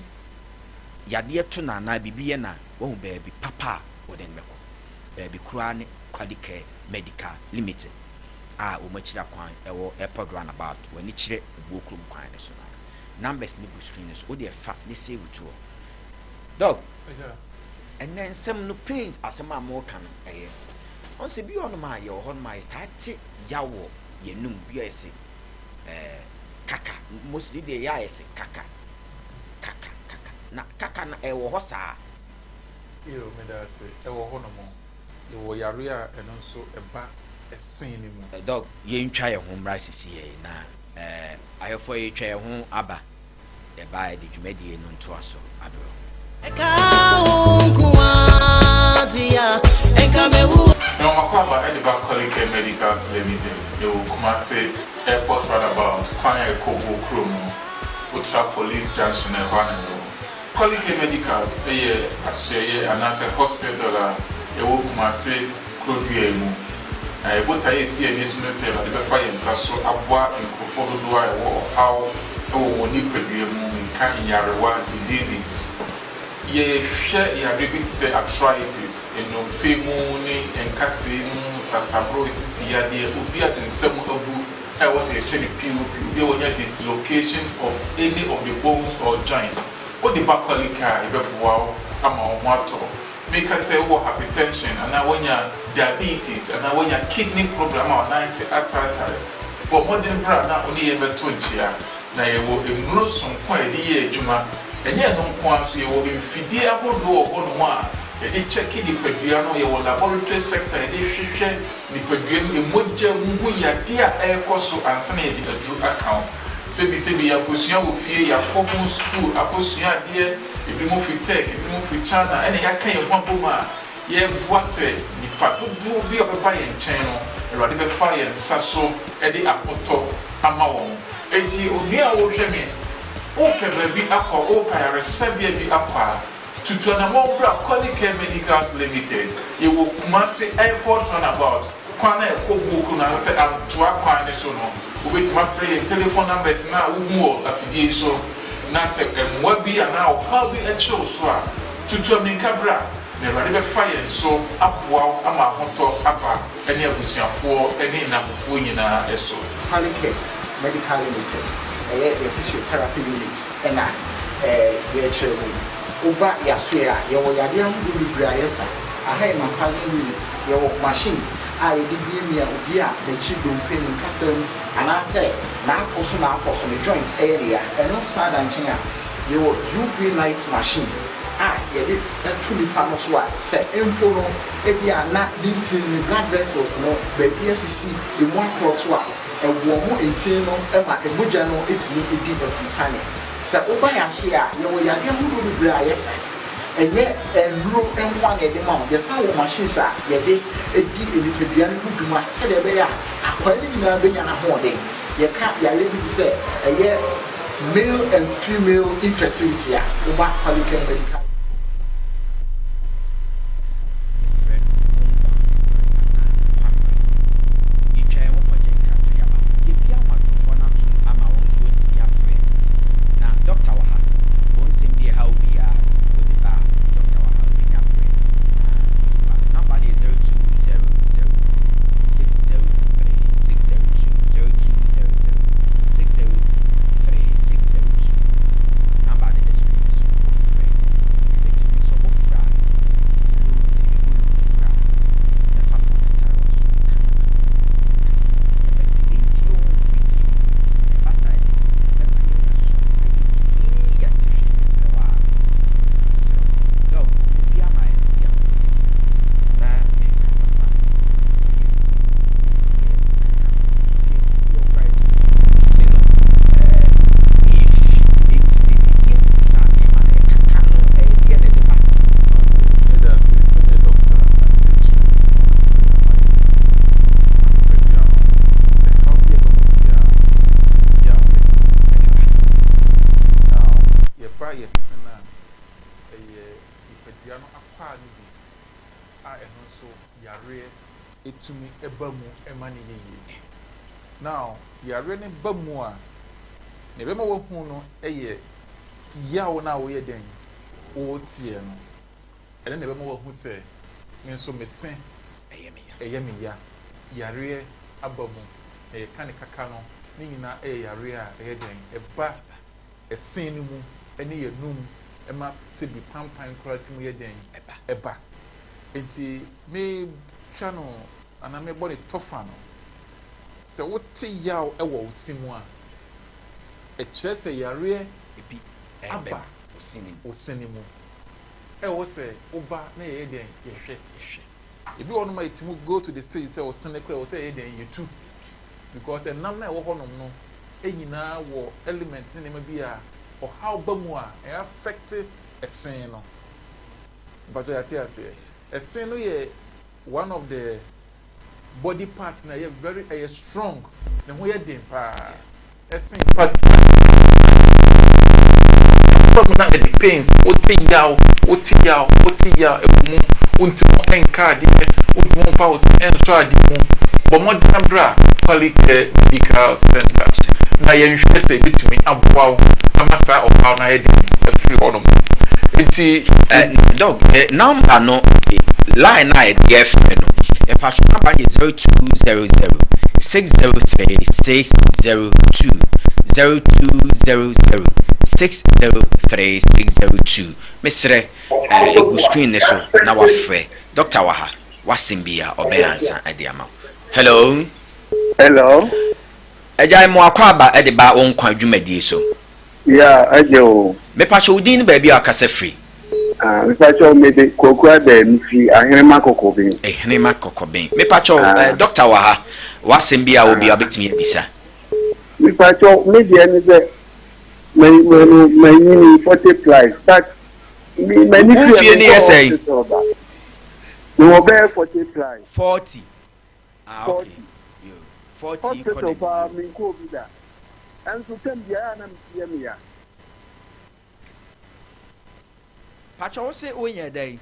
yadeɛ to no anaa biribi yɛ no a, wahu baabi papa a wɔde no bɛkɔ. Baabi koraa ne Qualicare Medical Limited a wɔn akyiri akwan ɛwɔ Airport Roundabout, wɔn ani kyerɛ Ebuo kurom kwan no so na numbers no gu screen no so, wo deɛ fa ne save to hɔ. Dog, ɛnɛ nsɛm no pains asɛm a wɔreka no ɛyɛ. Ɔn sɛ bi wɔ hɔnom a yɛwɔ hɔnom a yɛtaa te yaw wɔ yɛn num bi a yɛse kaka, mostly deɛ yɛ a yɛse kaka, kaka, kaka. Na kaka no ɛwɔ hɔ saa. Yo, meda ase. Ɛwɔ hɔnom. Yɛwɔ yare a ɛno nso ɛba ɛsen ne mu. Dog, yɛntwa yɛn ho mmra sisi yɛn na ahwɛfoɔ yɛtwa yɛn ho aba. Yɛba yɛde dwumadie no ntoa so aberɛ. Na ɔmakɔ aba ɛde ba Qualicare Medicals Limited. Yɛwɔ Kumasi Airport Roundabout, kwan a ɛkɔ Bo kurom no, wotra Police Junction ɛhɔ a na ɛwɔ. Qualicare Medicals ɛyɛ asoɛyɛ anaasɛ hospital a ɛwɔ Kumasi kurodua yi mu. Na yɛbotaeɛ a ɛsi ani so ne sɛ Awurade bɛfa yɛn nsa so aboa nkurɔfoɔ dodoɔ a ɛwɔ ɔhaw ɛwɔ wɔn nipadua mu, nka nyarewa, diseases. Yɛhwɛ yareɛ bi te sɛ arthritis, nnompe mu ne nkasɛɛ mu, nsasaboro, esisi yadeɛ, obi a ne nsa mu abu a ɛwɔ sɛ yɛhyɛ no POP, obi a wanya dislocation of any of the bones or joint. Wode ba Qualicare a, yɛbɛboa wo ama wo ho atɔ. Meka sɛ wowɔ hypertension anaa woanya diabetes anaa woanya kidney problem a wo nan ase ataatae, bɔ mmɔden bra na wo ne yɛn mmɛto nkyea. Na yɛwɔ nnuro sononko a yɛde yɛ adwuma. Ɛnyɛ ɛno nko ara nso, yɛwɔ mfidie ahodoɔ wɔ hɔnom a yɛde kyɛke nipadua no, yɛwɔ laboratory sector a yɛde hwehwɛ nipadua mu, mogya mu hu yadeɛ a ɛrekɔ so ansa na yɛde aduro aka wo. Sɛbisɛbi yɛakɔsua wɔ fie, yɛakɔ ho sukuu akɔsua adeɛ, ebinom firi Turk, ebinom firi China, ɛna yɛaka yɛn ho abom a yɛreboa sɛ nnipa dodoɔ bi a wɔbɛba yɛn nkyɛn no, Awurade bɛfa yɛn nsa so de ahotɔ ama wɔn. Enti onua a worehwɛ me, worepɛ baabi akɔ, worepɛ ayaresabea bi akɔ a, tutu anammɔn bra Qualicare Medicals Limited. Yɛwɔ Kumasi Airport Runabout, kwan a ɛkɔ Buokro no anaasɛ Antoa kwan no so no. Wobɛtumi afrɛ yɛn telephone numbers no a wohu wɔ afidie yi so, na sɛ mmoa bi anaa ɔhaw bi kyere wo so a, tutu ammirika bra, na Awurade bɛfa yɛn so aboa wo ama ahotɔ aba ne abusuafoɔ ne nnamfofoɔ nyinaa so. Qualicare Medical Limited, ɛyɛ yɛ physiotherapy unit na yɛrekyerɛ mu yi. Woba yɛasoɛ a, yɛwɔ yadeɛ ahodoɔ bebree a yɛsa. Aha yɛ massaging unit, yɛwɔ machine a yɛde miamia obi a n'akyiri dompe, ne nkasa mu anaasɛ n'apɔ so n'apɔ so, ne joint yɛ ne ya. Ɛno saa da nkyɛn a, yɛwɔ UV light machine a yɛde to nipa no so a sɛ mpo no ebia na ne ntini, ne blood vessels no baabi asisi, emu akorɔto a, ɛwɔ mo ntini no ma mogya no tumi di afurusane. Sɛ woba yɛn asoɛ a, yɛwɔ yadeɛ ahodoɔ bebree a yɛsa. Ɛnyɛ nnuro nko ara na yɛde ma wo, yɛsan wɔ machines a yɛde di nipadua no ho dwuma sɛdeɛ ɛbɛyɛ a akwaa no nyinaa bɛnya n'ahoɔden. Yɛka yareɛ bi te sɛ ɛyɛ male and female infertility a, woba Qualicare Medical. Yɛfrɛ no wo nkwa mmerɛ anaa nkwa mmerɛ. Yɛtwa yɛn ho kɔgye nkratoɔ yɛaba. Yɛbia ahomatorofoɔ no atom ama wɔn nso wɔatumi afrɛ. Na dɔkta wɔ ha. Wo nsɛm bi a ɛha wo biara no, wode ba a, dɔkta wɔ ha. Ɔbɛnya berɛ na wayi ano. Number no yɛ 0200 603 602, 0200 603 602. Number no da screen no so. Wofrɛ. Yɛbɛtumi sɛ wofrɛ a, low TV volume no koraa na fa phone no tare w'aso kama na kasa. Yɛbɛte yɛntie wo ho mfiri TV mu. Ɛba saa de, ɛbɛma yɛn aso ayɛ kikii yɛnte hwee. Mesrɛ wo ara. Mesrɛ wo. Dɔg, ɔmu bi ama yɛn bi akɔ yɛn na mekasa fa sɛ yɛsi yɛsi yɛsi kaka no yɛsi bi ɔkora yɛsi se no ɛɛ ɛyɛ fifi nti ne ɛdeɛ ne de saa nneɛma no ɛkaka no ɛyɛ deɛ na ɛde ba. Yɛda ase sɛdeɛ dɔkta akyerɛkyerɛ nneɛma bebree ama yɛn. Nipadua no, ɛhaw bi a ɛba mu biara no, yaw yɛ den ɛde ba. Now, yɛba yɛ sen a, ɛyɛ nipadua no akwaa no bi a ɛno nso yareɛ tumi ba mu ma no yɛ yie. Now, yareɛ no ba mu a, nea ɛbɛma woahu no yɛ yaw no a woyɛ dɛn woteɛ no. Ɛno na ɛbɛma woahu sɛ me nso me se ɛyɛ me ya. Yareɛ aba mu. Na yɛka ne kaka no, ne nyinaa yɛ yareɛ a ɛyɛ dɛn ɛba ɛse no mu ne yɛn anum ma sɛbi pampan koraa tumi yɛ dɛn ɛba. Nti metwa no anaa mebɔ ne tɔfa no, sɛ wote yaw wɔ wo se mu a, ɛkyerɛ sɛ yareɛ bi aba wo se no mu. Ɛwɔ sɛ woba na yɛyɛ dɛn yɛhwɛ. Ebi wɔ hɔnom a ɛtumi go to the stage sɛ wo se no koraa ɛwɔ sɛ yɛyɛ dɛn yɛtu because ɛnam no a ɛwɔ hɔnom no nyinaa wɔ element ne nneɛma bi a ɔhaw ba mu a ɛ affect ɛsen no. Mpakyɛ yɛate aseɛ. Ɛsen no yɛ one of the body part na ɛyɛ very ɛyɛ strong, ne ho yɛ den paa ɛsen part mu na ɛde pains, wote yaw, wote yaw, wote yaw ɛwɔ mu, wontumi nka adeɛ, wontumi mfa wo se ɛnsɔ adeɛ mu. Bɔ mmɔden bra Qualicare Medical Center na yɛnhwɛ sɛ ebetumi aboa wo ama saa ɔhaw no ayɛ den afiri hɔnom. Nti Dɔg, number no, line a yɛde yɛfrɛ no, yɛpatro number no yɛ 0200 603 602, 0200. 603 602. Mesrɛ, ɛgu screen ne so na wafrɛ. Doctor wɔ ha, wasɛm bi a ɔbɛyɛ ansa ɛde ama wo. Hello. Hello. Agya, mo akɔ aba ɛde ba wo nkwa dwumadie so. Yeah, agye o. Mepakyɛ, wo din ne baabi a wakasa firi? Ah, mepakyɛ, mede Kwaku Ada, mefi Ahenema Kɔkɔben. Ahenema Kɔkɔben. Mepakyɛ, doctor wɔ ha, wasɛm bi a wo bi a wobɛtumi abisa. Mepakyɛ, me deɛ ne sɛ manyini 40 plus, but m'ani Wo mfie ne yɛ sɛn? Mewɔ bɛyɛ 40 plus. 40, ah, okay. 40. Yo, 40 kɔ Hospital paa n'anim. menkɔ obi da. Ɛnso tɛm biara na metie me ya. Pakyɛ, wo se wonyɛ dɛn?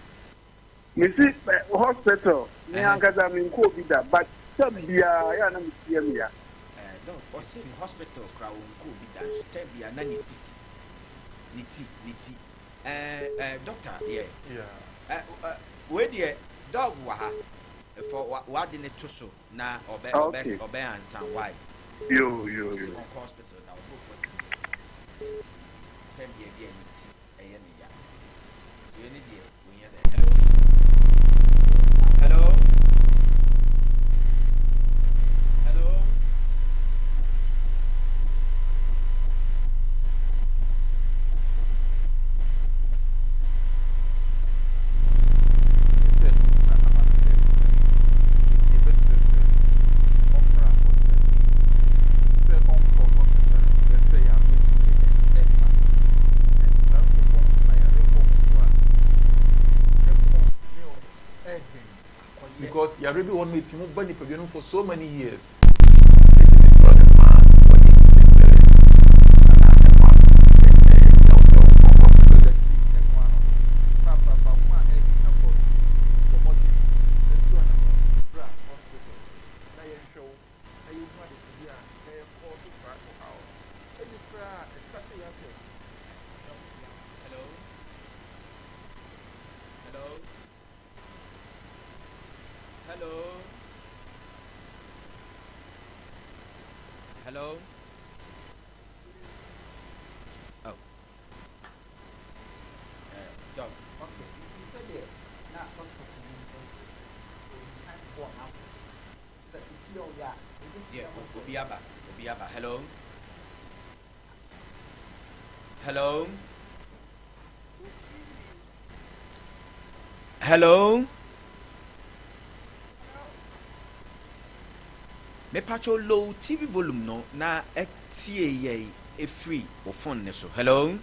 Mesi hospital me ankasa menkɔ obi da, but tɛm biara yɛ na metie me ya. Doc, ɔse hospital kora wɔnkɔ obi da, nso tɛm biara na ne sisi, ne ti, ne ti. Doctor yɛ wei deɛ, doc wɔ ha ɛfɔ wade ne to so na ɔbɛ ɔbɛ ɔbɛ ansa why. Yo yo. Ɔse Yo. ɔnkɔ hospital da, ɔbɔ 40 years, nti tɛm biara bi a ne ti ɛyɛ ne ya. Wei ne deɛ wɔnyɛ dɛ. Hello, hello, hello. Sɛ ɛno nti na ama no yɛ nti yɛbɛsrɛ sɛ ɔmmra hospital. Sɛ ɔnkɔ hospital no kyerɛ sɛ yare tumi ɛmma, and saa nkurɔfoɔ no na yare wɔ mo so a ɛkɔ ne ɛɛden because yare bi wɔ no ɛtumi ba nipadua no for so many years. Ɛti mesrɛ ɛma wɔde gye sɛ anaa ɛma ɛyɛ wo sɛ wokɔ hospital da ti ɛno ano no paapapa ho a ɛkeka kɔ no, bɔ mmɔden ɛtu anamo bra hospital na yɛnhwɛ wo na yɛhu adekode a ɛrekɔ so saa ɔhaw no ebi koraa ɛstart yɛ akyɛ. Hello, hello, hello, hello. Oh, doc. Okay, nti sɛdeɛ na doctor panin ɛhwɛ so kan bɔ n'abɔ so sɛ eti yɛ ɔyɛ a ebetumi ama sɛ Obi aba, obi aba. Hello, hello, hello. Mepatwo, low TV volume no na ɛtie yɛ efiri wo phone ne so. Hello.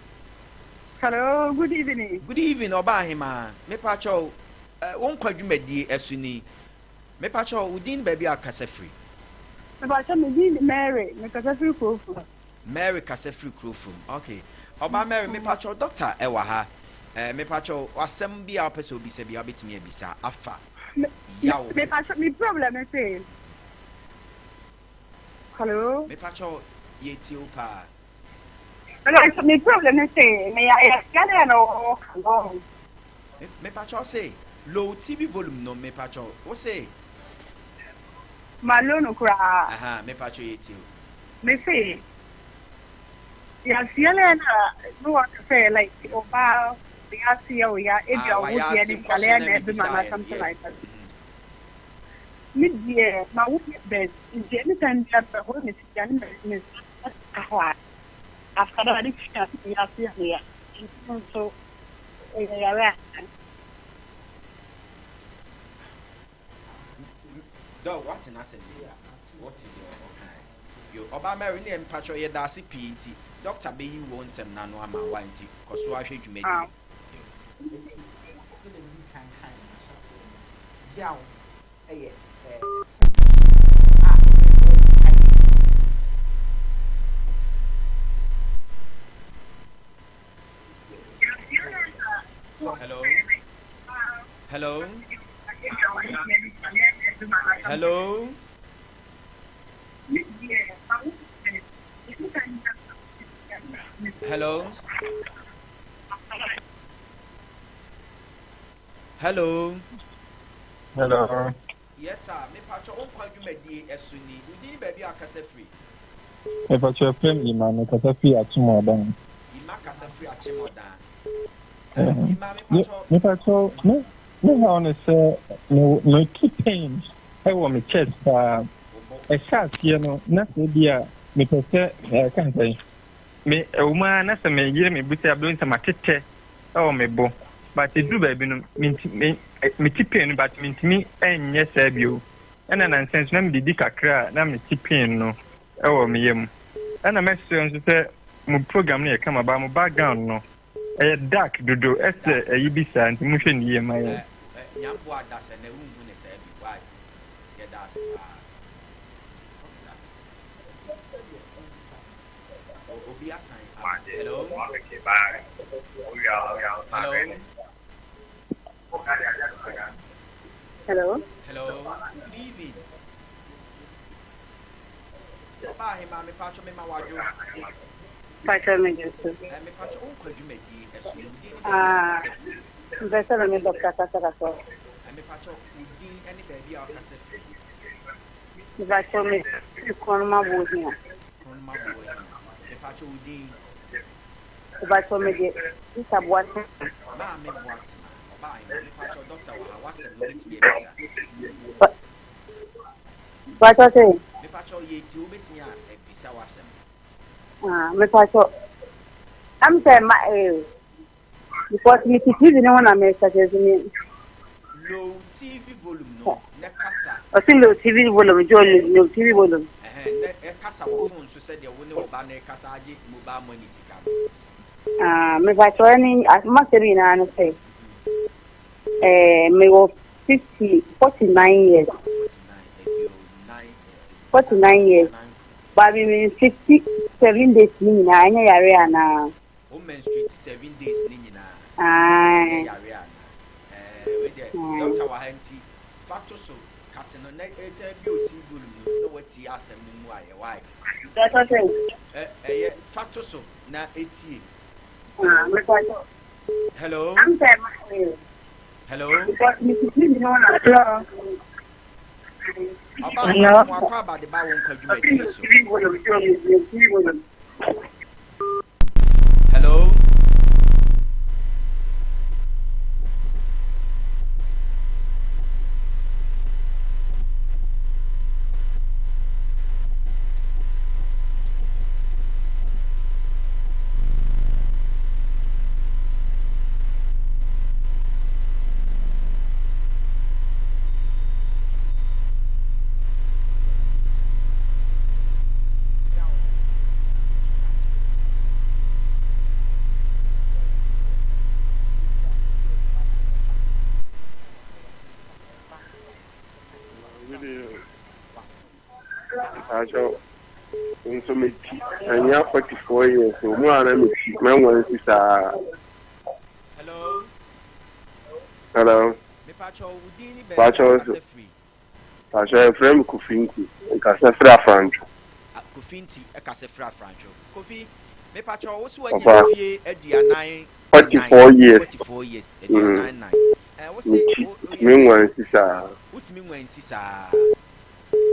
Hello, good evening. Good evening, ɔbaa ahema. Mepatwo, wo nkwa dwumadie ɛso ni. Mepatwo, wo din, baabi a kasa firi? Mepakyɛ, me din de Mary, mekasa firi Kurofo. Mary kasa firi Kurofom. Okay, ɔbaa Mary, mepatwo, doctor ɛwɔ ha. Mepatwo, asɛm bi a wopɛ sɛ obisa bi a, wobɛtumi abisa afa yaw ho. Mepakyɛ, me problem ne sɛ. Hello. Mepatwo, yɛtie wo paa. Mepakyɛ, me problem ne sɛ, me yɛ yare na ɔka no. Mepatwo, se low TV volume no. Mepatwo, wo se? Ma low no koraa. Aha, mepatwo, yɛtie wo. Me se, yɛaseɛ na no wɔ sɛ like ɔbaa yɛase yɛ wo ya ebi a wayɛ wo deɛ ase ne question yare na na ɛbi ma mebisaeɛ na no, something like that. Me deɛ, ma wo yɛ bɛs nti anytime bi a hɔ me si ne me nsa hɔ a, after that ade kyi a yɛase yɛ me ya, nti no nso ɛyɛ yare a. Doc, wate n'asɛm deɛ, wɔte deɛ ɔkae. Yo, ɔbaa Mary ne mpatwɔ, yɛda ase pii. Nti doctor bɛyi wo nsɛm n'ano ama wa, nti kɔ so ahwɛ dwumadie. Nti sɛdeɛ medi kan kan no ahyɛaseɛ no, yaw ɛyɛ symptom a ɛyɛ bɔ nkaeɛ. Hello, hello, hello, hello, hello. Hello. Yes sir, mepatwɔ, wo nkwa dwumadie ɛso ni. Wo din, baabi a akasa firi? Mepatwɔ, frɛ me Emmanuel, kasa firi Atom Ɔdan. Ima kasa firi Akyemɔdan. Ima mepakyɛw. Mepakyɛw me me haw ne sɛ me mete pain ɛwɔ me chest paa. Ɛhyɛ aseɛ no na sɛ bi a mepɛ sɛ ɛka sɛ me ɛwɔ mu ara na sɛ me yere me bu sɛ abɛn sɛ matetɛ ɛwɔ me bo but ɛduru baabi no me mete pain no but mentumi ɛnyɛ saa bio. Ɛna nansa nso na medidi kakra a na mete pain no ɛwɔ me yam. Ɛna mɛsrɛ nso sɛ mo program no yɛ kama ba mo background no ɛyɛ dark dodo ɛsɛ ɛyi bi saa nti mohwɛ ne yie ma yɛn. Nyamboa da sɛ na wonhu ne saa bi why yɛda ase paa yɛda ase obi asan aba hello hello Hello. Hello. Good evening. Ɔbaa ahema mepatwɔ mema wadwo. Patwɔ me gye so. Ɛ mepatwɔ wo nkɔ dwumadie ɛso wo din ne baabi a Ah, wokasa firi. mpɛ sɛ me ne dɔkta kasa kakra. Ɛ mepatwɔ wo din ne baabi a wokasa firi. Mepatwɔ me firi Kronoma Bohia. Kronoma Bohia. Mepatwɔ wo din. Mepatwɔ me de Rita Boatema. Maame Boatema. Ɔbaa ahema mepatwɔ dɔkta wɔ ha w'asɛm no wobɛtumi abisa. Mepatwɔ sɛ. Mepatwɔ yɛ ti wobɛtumi a abisa w'asɛm. Ah, mepatwɔ. Am sɛ ma eh because me ti TV ne ho na me sɛ sɛ me. Low TV volume no na kasa. Ɔsi low TV volume jo low TV volume. Ɛhɛn na ɛkasa wɔ phone so sɛdeɛ wo ne wo ba no kasa agye mobile money sika no. Ah, mepatwɔ ɛne asɛm nyinaa no sɛ eh mewɔ 50 49 years. 49 years. But me me 57 days ni nyinaa ɛnyɛ yare anaa. Wo menstruate 7 days ni nyinaa. Ah. Ɛnyɛ yare anaa. Eh, wei deɛ doctor wɔ ha nti fa to so kate no na ɛsɛ bi o TV volume no na watie asɛm no mu ayɛ why. Doctor sɛ. Ɛ ɛyɛ fa to so na etie. Ah, mepatwɔ. Hello. Am sɛ ma eh. Hello. Because me ti TV no na. Hello. Ɔbaa ma mo akɔ aba de ba wo nkwa dwumadie so. Hello. Acho nso meti anya 44 years o mu a na meti mɛnwa nsi saa. Hello. Hello. Mepacho wo din ni baabi Pacho a nso. kasa firi. Pacho ɛfrɛ me Kofi Nti nkasa firi Afrantwo. Kofi Nti ɛkasa firi Afrantwo. Kofi mepacho wo so wanya Ɔfa. mfie aduanan 44 years. 44 years aduanan nan. Eh wo se Meti wo mɛnwa nsi saa. Wotumi nwa nsi saa.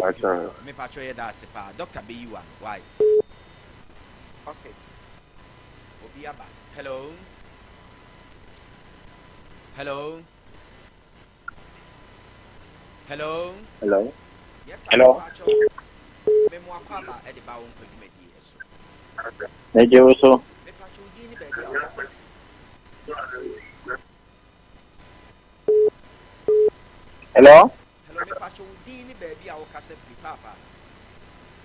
Pacho. Mepacho yɛ da ase paa. Doctor bɛyi wa no. Why? Okay. Obi aba. Hello. Hello. Hello. Hello. Yes, Hello. Mepacho. Memo akɔ aba ɛde ba wo nkwa dwumadie so. Megye wo so. Mepacho wo din ne baabi a wokasa firi. Hello. Hello, mepacho wo din ne baabi a wokasa firi paapa.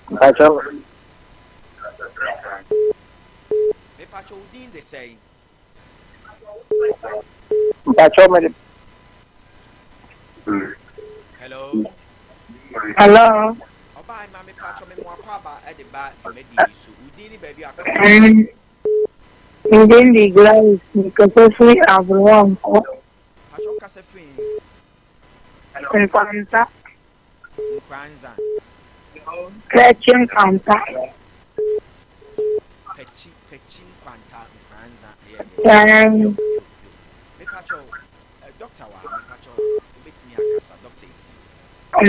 Mpacho. Mepacho wo din de sɛn? Mpacho me. Hello. Hello. Ɔbaa ma mepacho memo akɔ aba ɛde ba dwumadie yi so. Wo din ne baabi a wokasa firi. Me din de Gladys, mekasa firi Aberewankɔ. Pacho wokasa firi he? Nkwanta. Nkranza. Pɛkyi Nkwanta. Pɛkyi Pɛkyi Nkwanta Nkranza. Yɛ yɛ. Yo yo yo. Mepacho doctor wɔ ha mepacho wobɛtumi akasa doctor eti.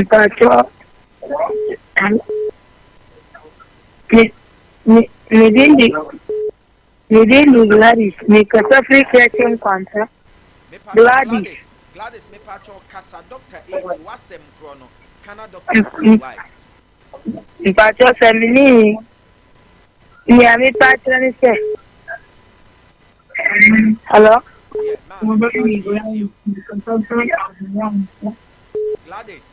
Mpacho. Me me me din de Me din de Gladys. Mekasa firi Kɛkye Nkwanta. Mepakyɛw Gladys. Gladys, Gladys mepakyɛw kasa doctor etie w'asɛm korɔ no ka na doctor ntie wai. Mpakyɛw sɛ me ne nea mepa akyerɛ ne sɛ Hello? Yeah, maame mepakyɛw yɛtie o. Gladys,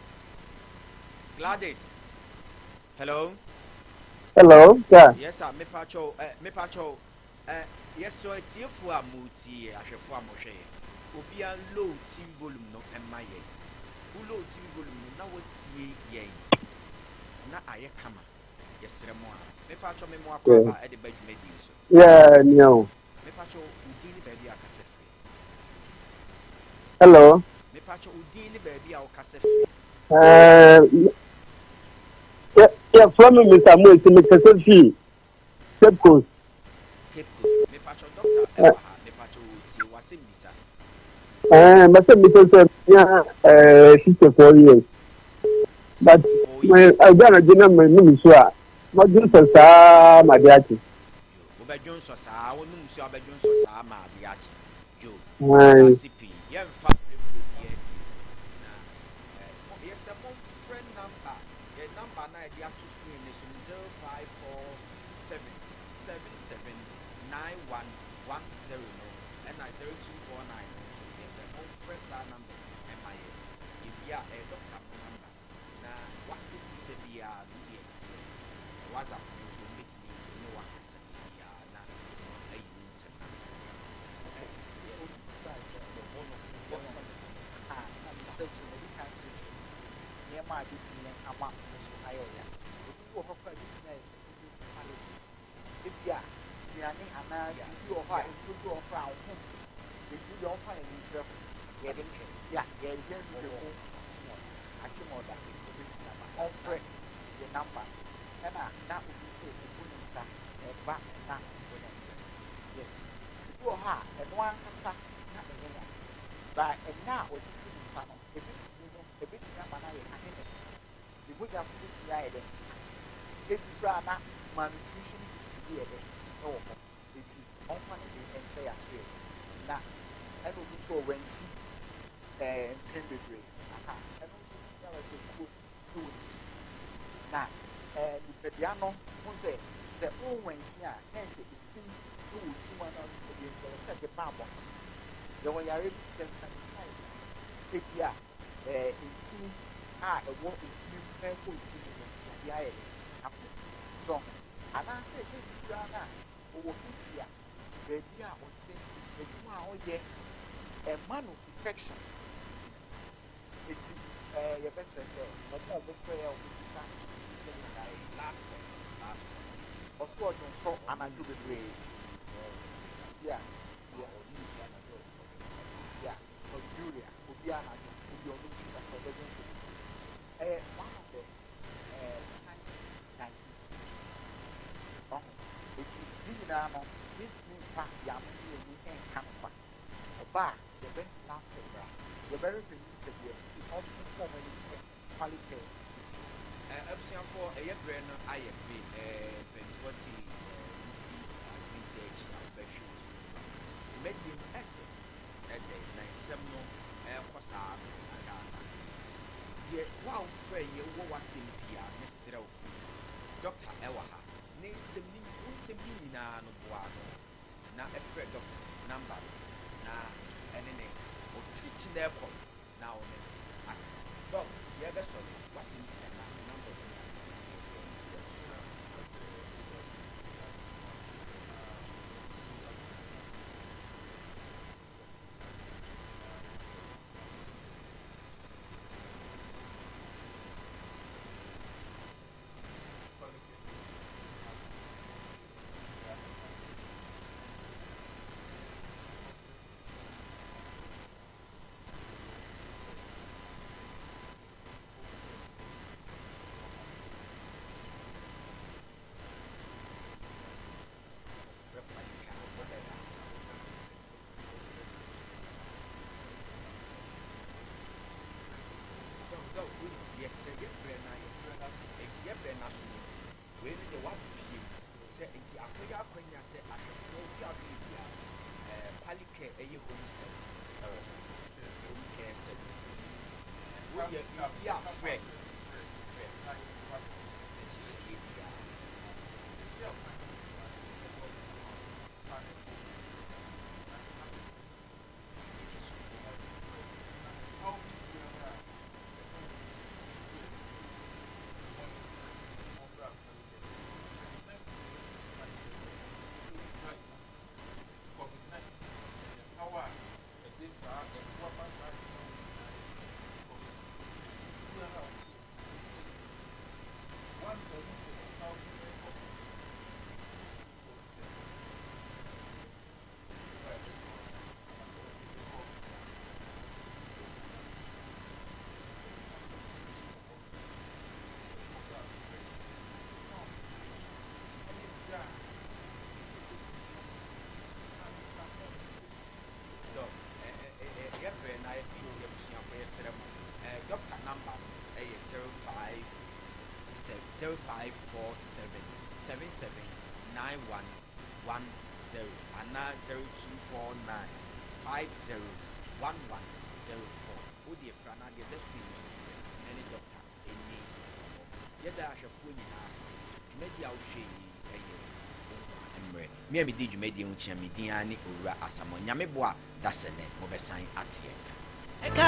Gladys, hello. Hello, sir. Yes sir, mepakyɛw eh, mepakyɛw eh, yɛsrɛ atiefoɔ a motie yɛ, ahwɛfoɔ a mohwɛ yɛ, obiara low TV volume no mma yɛn. Wo low TV volume no na watie yɛn na ayɛ kama. Yɛsrɛ mo a. Mepakyɛw me mo akwaaba ɛde ba dwumadie so. Yeah, nea o. Mepakyɛw wo din ne baabi a kasa firi. Hello. Mepakyɛw wo din ne baabi a wokasa firi. Ɛɛ, yɛfrɛ me Mr. Moesi, mekasa fii Cape Coast. Cape Coast. Mepakyɛw doctor ɛwɔ ha, mepakyɛw otie w'asɛm bisa. Ɛɛ, mɛsɛ bisa sɛ menya ɛɛ 64 years. But me ɛgya na gyina me num so a, madwene sɛ saa ma de akye. Wobɛdwonsɔ saa, wonum nsuo a wobɛdwonsɔ saa ma ade akye. Yo, yɛda ase pii. Yɛmfa frɛfrɛ biara bio. Na eh, mo, yɛsɛ momfrɛ number, yɛ number no a yɛde ato screen no so no 0547 77 9110 no, ɛna 0249 no nso, yɛsɛ momfrɛ saa numbers no ɛma yɛn. Yɛwie a, ɛyɛ doctor no number. Na w'asɛm bisa biara no, wodeɛ frɛ. WhatsApp no nso, wɔbɛtumi ne wo akasa biribiara na wɔayi wo nsɛm ano. Nti obi bisae sɛ yɛbɔ no bɔ no a, na mekyerɛkyerɛ mu, medi kan kyerɛkyerɛ mu nneɛma a ebetumi ama wo so ayɛ wo ya. Ebi wɔ hɔ koraa a ebetumi ayɛ sɛ ebi to allergies. Ebia nnuane anaa biribi wɔ hɔ a nnuro bi wɔ hɔ koraa a wo ho mpɛ. Enti wo deɛ wɔmfa yɛn ani nkyerɛ hɔ. Yɛde ya yɛyɛ nhwehwɛmu akyemɔda nti ebetumi aba. Ɔmfrɛ yɛn number no. Ɛna na obi sɛ obu ne nsa ɛba nna nson. Yes. Ebi wɔ hɔ a, ɛno ankasa na ɛyɛ ya. But ɛnna a ɔde bu ne nsa no, ebetumi no, ebetumi ama no ayɛ anemic. Ne mogya nso betumi ayɛ dɛn? Ate. Ebi koraa na malnutrition history bi yɛ dɛn? Ɛwɔ hɔ. Enti ɔmfa ne de nkyerɛ yɛn asoɛe. Na ɛna obi nso wɔ wansi ɛɛ mpɛn bebree. Aha, ɛno nso betumi aba sɛ kuo wɔ ne ti. Na ɛɛ nipadua no ho sɛ sɛ wonwansi a, na ɛyɛ sɛ efi wɔ wo tirim anaa wo nipadua nti ɛwɔ sɛ ɛde ba abɔnten. Yɛwɔ yareɛ bi te sɛ sinusitis, ebia ɛɛ ntini a ɛwɔ wo hwene mu ɛrekɔ wo tiri mu no yadeɛ ayɛ dɛn akɔ. So ho? Anaasɛ ebi koraa no a ɔwɔ history a baabi a ɔte, adwuma a ɔyɛ ɛma no infection. Enti yɛbɛsrɛ sɛ wɔn a wɔfrɛ a wɔbisa nsɛmmisa nyinaa yi. Last person, last one. Ɔso ɔdwonsɔ anadwo bebree. Yeah, yeah. Yeah, polyuria, obi anadwo, obi ɔnom nsu kakra ɔbɛdwonsɔ bebree. Ɛyɛ one of the signs of diabetes. Ɔho, eti ne nyinaa no, yɛntumi mfa yɛn ano ne yɛn ani nka no kwa. Ɔba a, yɛbɛ lab test, yɛbɛhwehwɛ ne nipadua mu nti ɔmfa wɔn ani nkyerɛ quality. Abusuafoɔ ɛyɛ berɛ no ayɛ be mpaninfoɔ se wodi adwene da akyi a wobɛhwe wo so fa dwumadie no ɛdɛ ɛdɛ na nsɛm no ɛkɔ saa no adaada deɛ wo a wofrɛ yɛ wowɔ w'asɛm biaa mesrɛ wo doctor ɛwɔ ha ne nsɛm ne wo nsɛm ne nyinaa no boa ano na frɛ dɔkta no namba no na ɛne no nkasa. Ɔtwi kyi na ɛkɔ no na wo ne no akasa. Dɔk, yɛbɛsɔre, w'asɛm tia na numbers ne ade na yɛde yɛn so. Ɔfrɛ Kwalika ɔbɛba. Dɔk, dɔk, wonim, yɛsrɛ yɛbrɛ na yɛbrɛ. Enti yɛbrɛ no aso no nti, wei no deɛ woabue mu. Sɛ nti akɔyɛ akwanya sɛ ahwɛfoɔ bi a ɔhwɛ biara no, Qualicare ɛyɛ home service ɛwɔ hɔ. Home care service nti wodeɛ biribi a frɛ frɛ nhyehyɛeɛ biara. Dɔk, yɛ brɛ na yɛ pii nti abusuafo yɛsrɛ mo. Dɔkta number no yɛ 05 0547 77 91 10 anaa 0249 50 11 04. Wo deɛ frɛ anaa deɛ ɛda screen no so frɛ na ne dɔkta nni nkɔmmɔ. Yɛda ahwɛfoɔ nyinaa ase. Dwumadie a wohwɛ yi yɛ Wo Nkwa Mmerɛ. Me a medi dwumadie ho kyea, me din ara ne Owura Asamoah. Nyame boa a, dasɛ nnɛ mobɛsan ate yɛn nka. Ɛka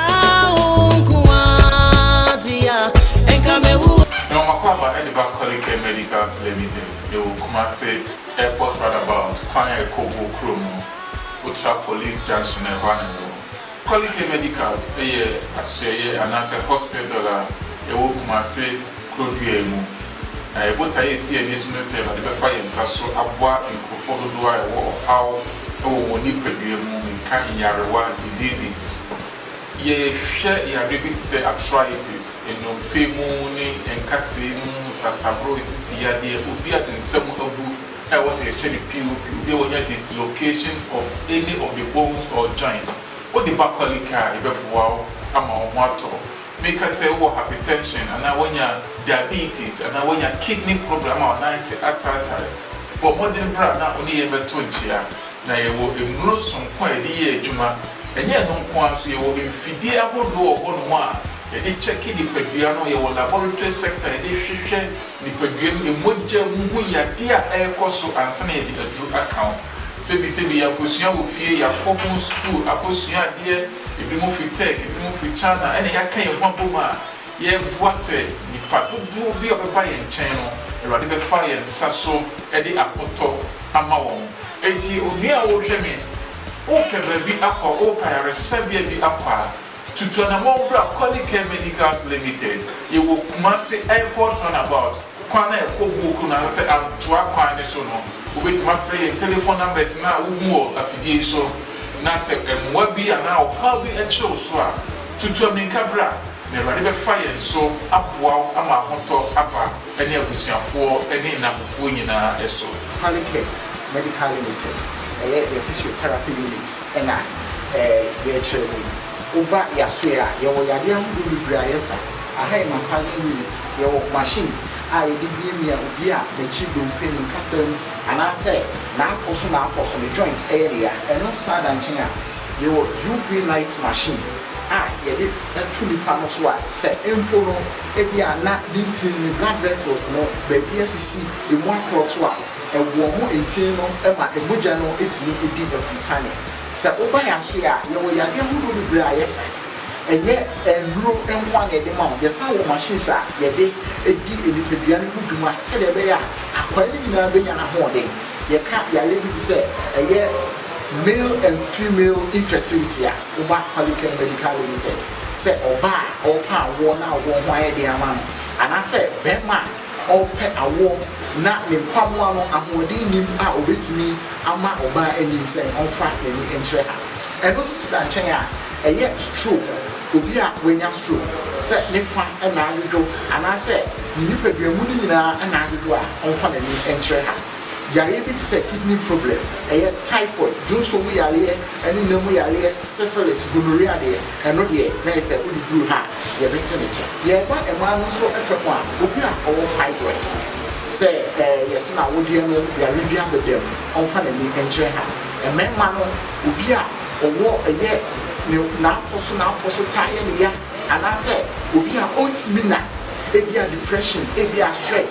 wo nko ara dea, ɛnka mɛwu. Na wɔn akwaaba de ba Kolicare Medicals Limited, yɛwɔ Kumasi Airport roundabout, kwan a ɛkɔ Obuo kurom no, wotra Police junction a ɛhɔ ara na yɛwɔ. Kolicare Medicals yɛ asoɛeɛ anaasɛ hospital a ɛwɔ Kumasi kuro dua yi mu. Na yɛn botaeɛ a ɛsi yɛn ani so ne sɛ Awurade bɛfa yɛn nsa so aboa nkurɔfoɔ dodoɔ a ɛwɔ ɔhaw wɔ wɔn nipadua mu, meka nyarewa, diseases. Yɛhwɛ yareɛ bi te sɛ arthritis, nnompe mu ne nkasɛɛ mu nsasaboro, sisi yadeɛ, obi a ne nsa mu abu a ɛwɔ sɛ yɛhyɛ no POP, obi a wanya dislocation of any of the bones or joint. Wode ba Qualika a, yɛbɛboa wo ama wo ho atɔ wo. Meka sɛ wowɔ hypertension anaa woanya diabetes anaa woanya kidney problem ama wo nan ase ataatae, bɔ mmɔden bra na wo ne yɛn mmɛto nkyea. Na yɛwɔ nnuro sononko a yɛde yɛ adwuma. Ɛnyɛ ɛno nko ara nso, yɛwɔ mfidie ahodoɔ wɔ hɔnom a yɛde kyɛke nipadua no, yɛwɔ laboratory sector a yɛde hwehwɛ nipadua mu, mogya mu hu yadeɛ a ɛrekɔ so ansa na yɛde aduro aka wo. Sɛbisɛbi yɛakɔsua wɔ fie, yɛakɔ ho sukuu akɔsua adeɛ, ebinom firi Turk, ebinom firi China, ɛna yɛaka yɛn ho abom a yɛreboa sɛ nnipa dodoɔ bi a wɔbɛba yɛn nkyɛn no, Awurade bɛfa yɛn nsa so de ahotɔ ama wɔn. Enti onua a worehwɛ me, worepɛ baabi akɔ, worepɛ ayaresabea bi akɔ a, tutu anammɔn bra Qualicare Medicals Limited. Yɛwɔ Kumasi Airport Runabout, kwan a ɛkɔ Buokro no anaasɛ Antoa kwan no so no. Wobɛtumi afrɛ yɛn telephone numbers no a wohu wɔ afidie yi so, na sɛ mmoa bi anaa ɔhaw bi kyere wo so a, tutu ammirika bra, na Awurade bɛfa yɛn so aboa wo ama ahotɔ aba ne abusuafoɔ ne nnamfofoɔ nyinaa so. Qualicare Medical Limited, ɛyɛ yɛn physiotherapy unit na yɛrekyerɛ mu yi. Woba yɛasoɛ a, yɛwɔ yadeɛ ahodoɔ bebree a yɛsa. Aha yɛ massaging unit, yɛwɔ machine a yɛde miamia obi a n'akyiri dompe, ne nkasa mu anaasɛ n'apɔ so n'apɔ so, ne joint yɛ ne ya. Ɛno saa da nkyɛn a, yɛwɔ UV light machine a yɛde to nipa no so a sɛ mpo no ebia na ne ntini, ne blood vessels no baabi asisi, emu akorɔto a, ɛwɔ ho ntini no ma mogya no tumi di afurusane. Sɛ woba yɛn asoɛ a, yɛwɔ yadeɛ ahodoɔ bebree a yɛsa. Ɛnyɛ nnuro nko ara na yɛde ma wo, yɛsan wɔ machines a yɛde di nipadua no ho dwuma sɛdeɛ ɛbɛyɛ a akwaa no nyinaa bɛnya n'ahoɔden. Yɛka yareɛ bi te sɛ ɛyɛ male and female infertility a, woba Qualicare Medical Limited sɛ ɔbaa a ɔrepɛ awoɔ na awoɔ ho ayɛ den ama no anaasɛ barima a ɔrepɛ awoɔ na ne nkwamoa no ahoɔden nnim a ɔbɛtumi ama ɔbaa anyinsɛn, ɔmfa n'ani nkyerɛ ha. Ɛno nso si da nkyɛn a, ɛyɛ stroke, obi a wanya stroke, sɛ ne fa na adwodwo anaasɛ ne nipadua mu no nyinaa na adwodwo a, ɔmfa n'ani nkyerɛ ha. Yareɛ bi te sɛ kidney problem, ɛyɛ typhoid, dwonsɔ mu yareɛ ne nna mu yareɛ, syphilis, gonorrhea deɛ, ɛno deɛ na ɛyɛ sɛ wode duru ha a, yɛbɛte ne tɛ. Yɛreba mmaa no nso fam a, obi a ɔwɔ fibroid. Sɛ ɛɛ yɛse n'awodeɛ no yare bi abɛda mu, ɔmfa n'ani nkyerɛ ha. Mmarima no, obi a ɔwɔ ɛyɛ ne n'apɔ so n'apɔ so taa yɛ ne ya, anaasɛ obi a ɔntumi nna, ebia depression, ebia stress.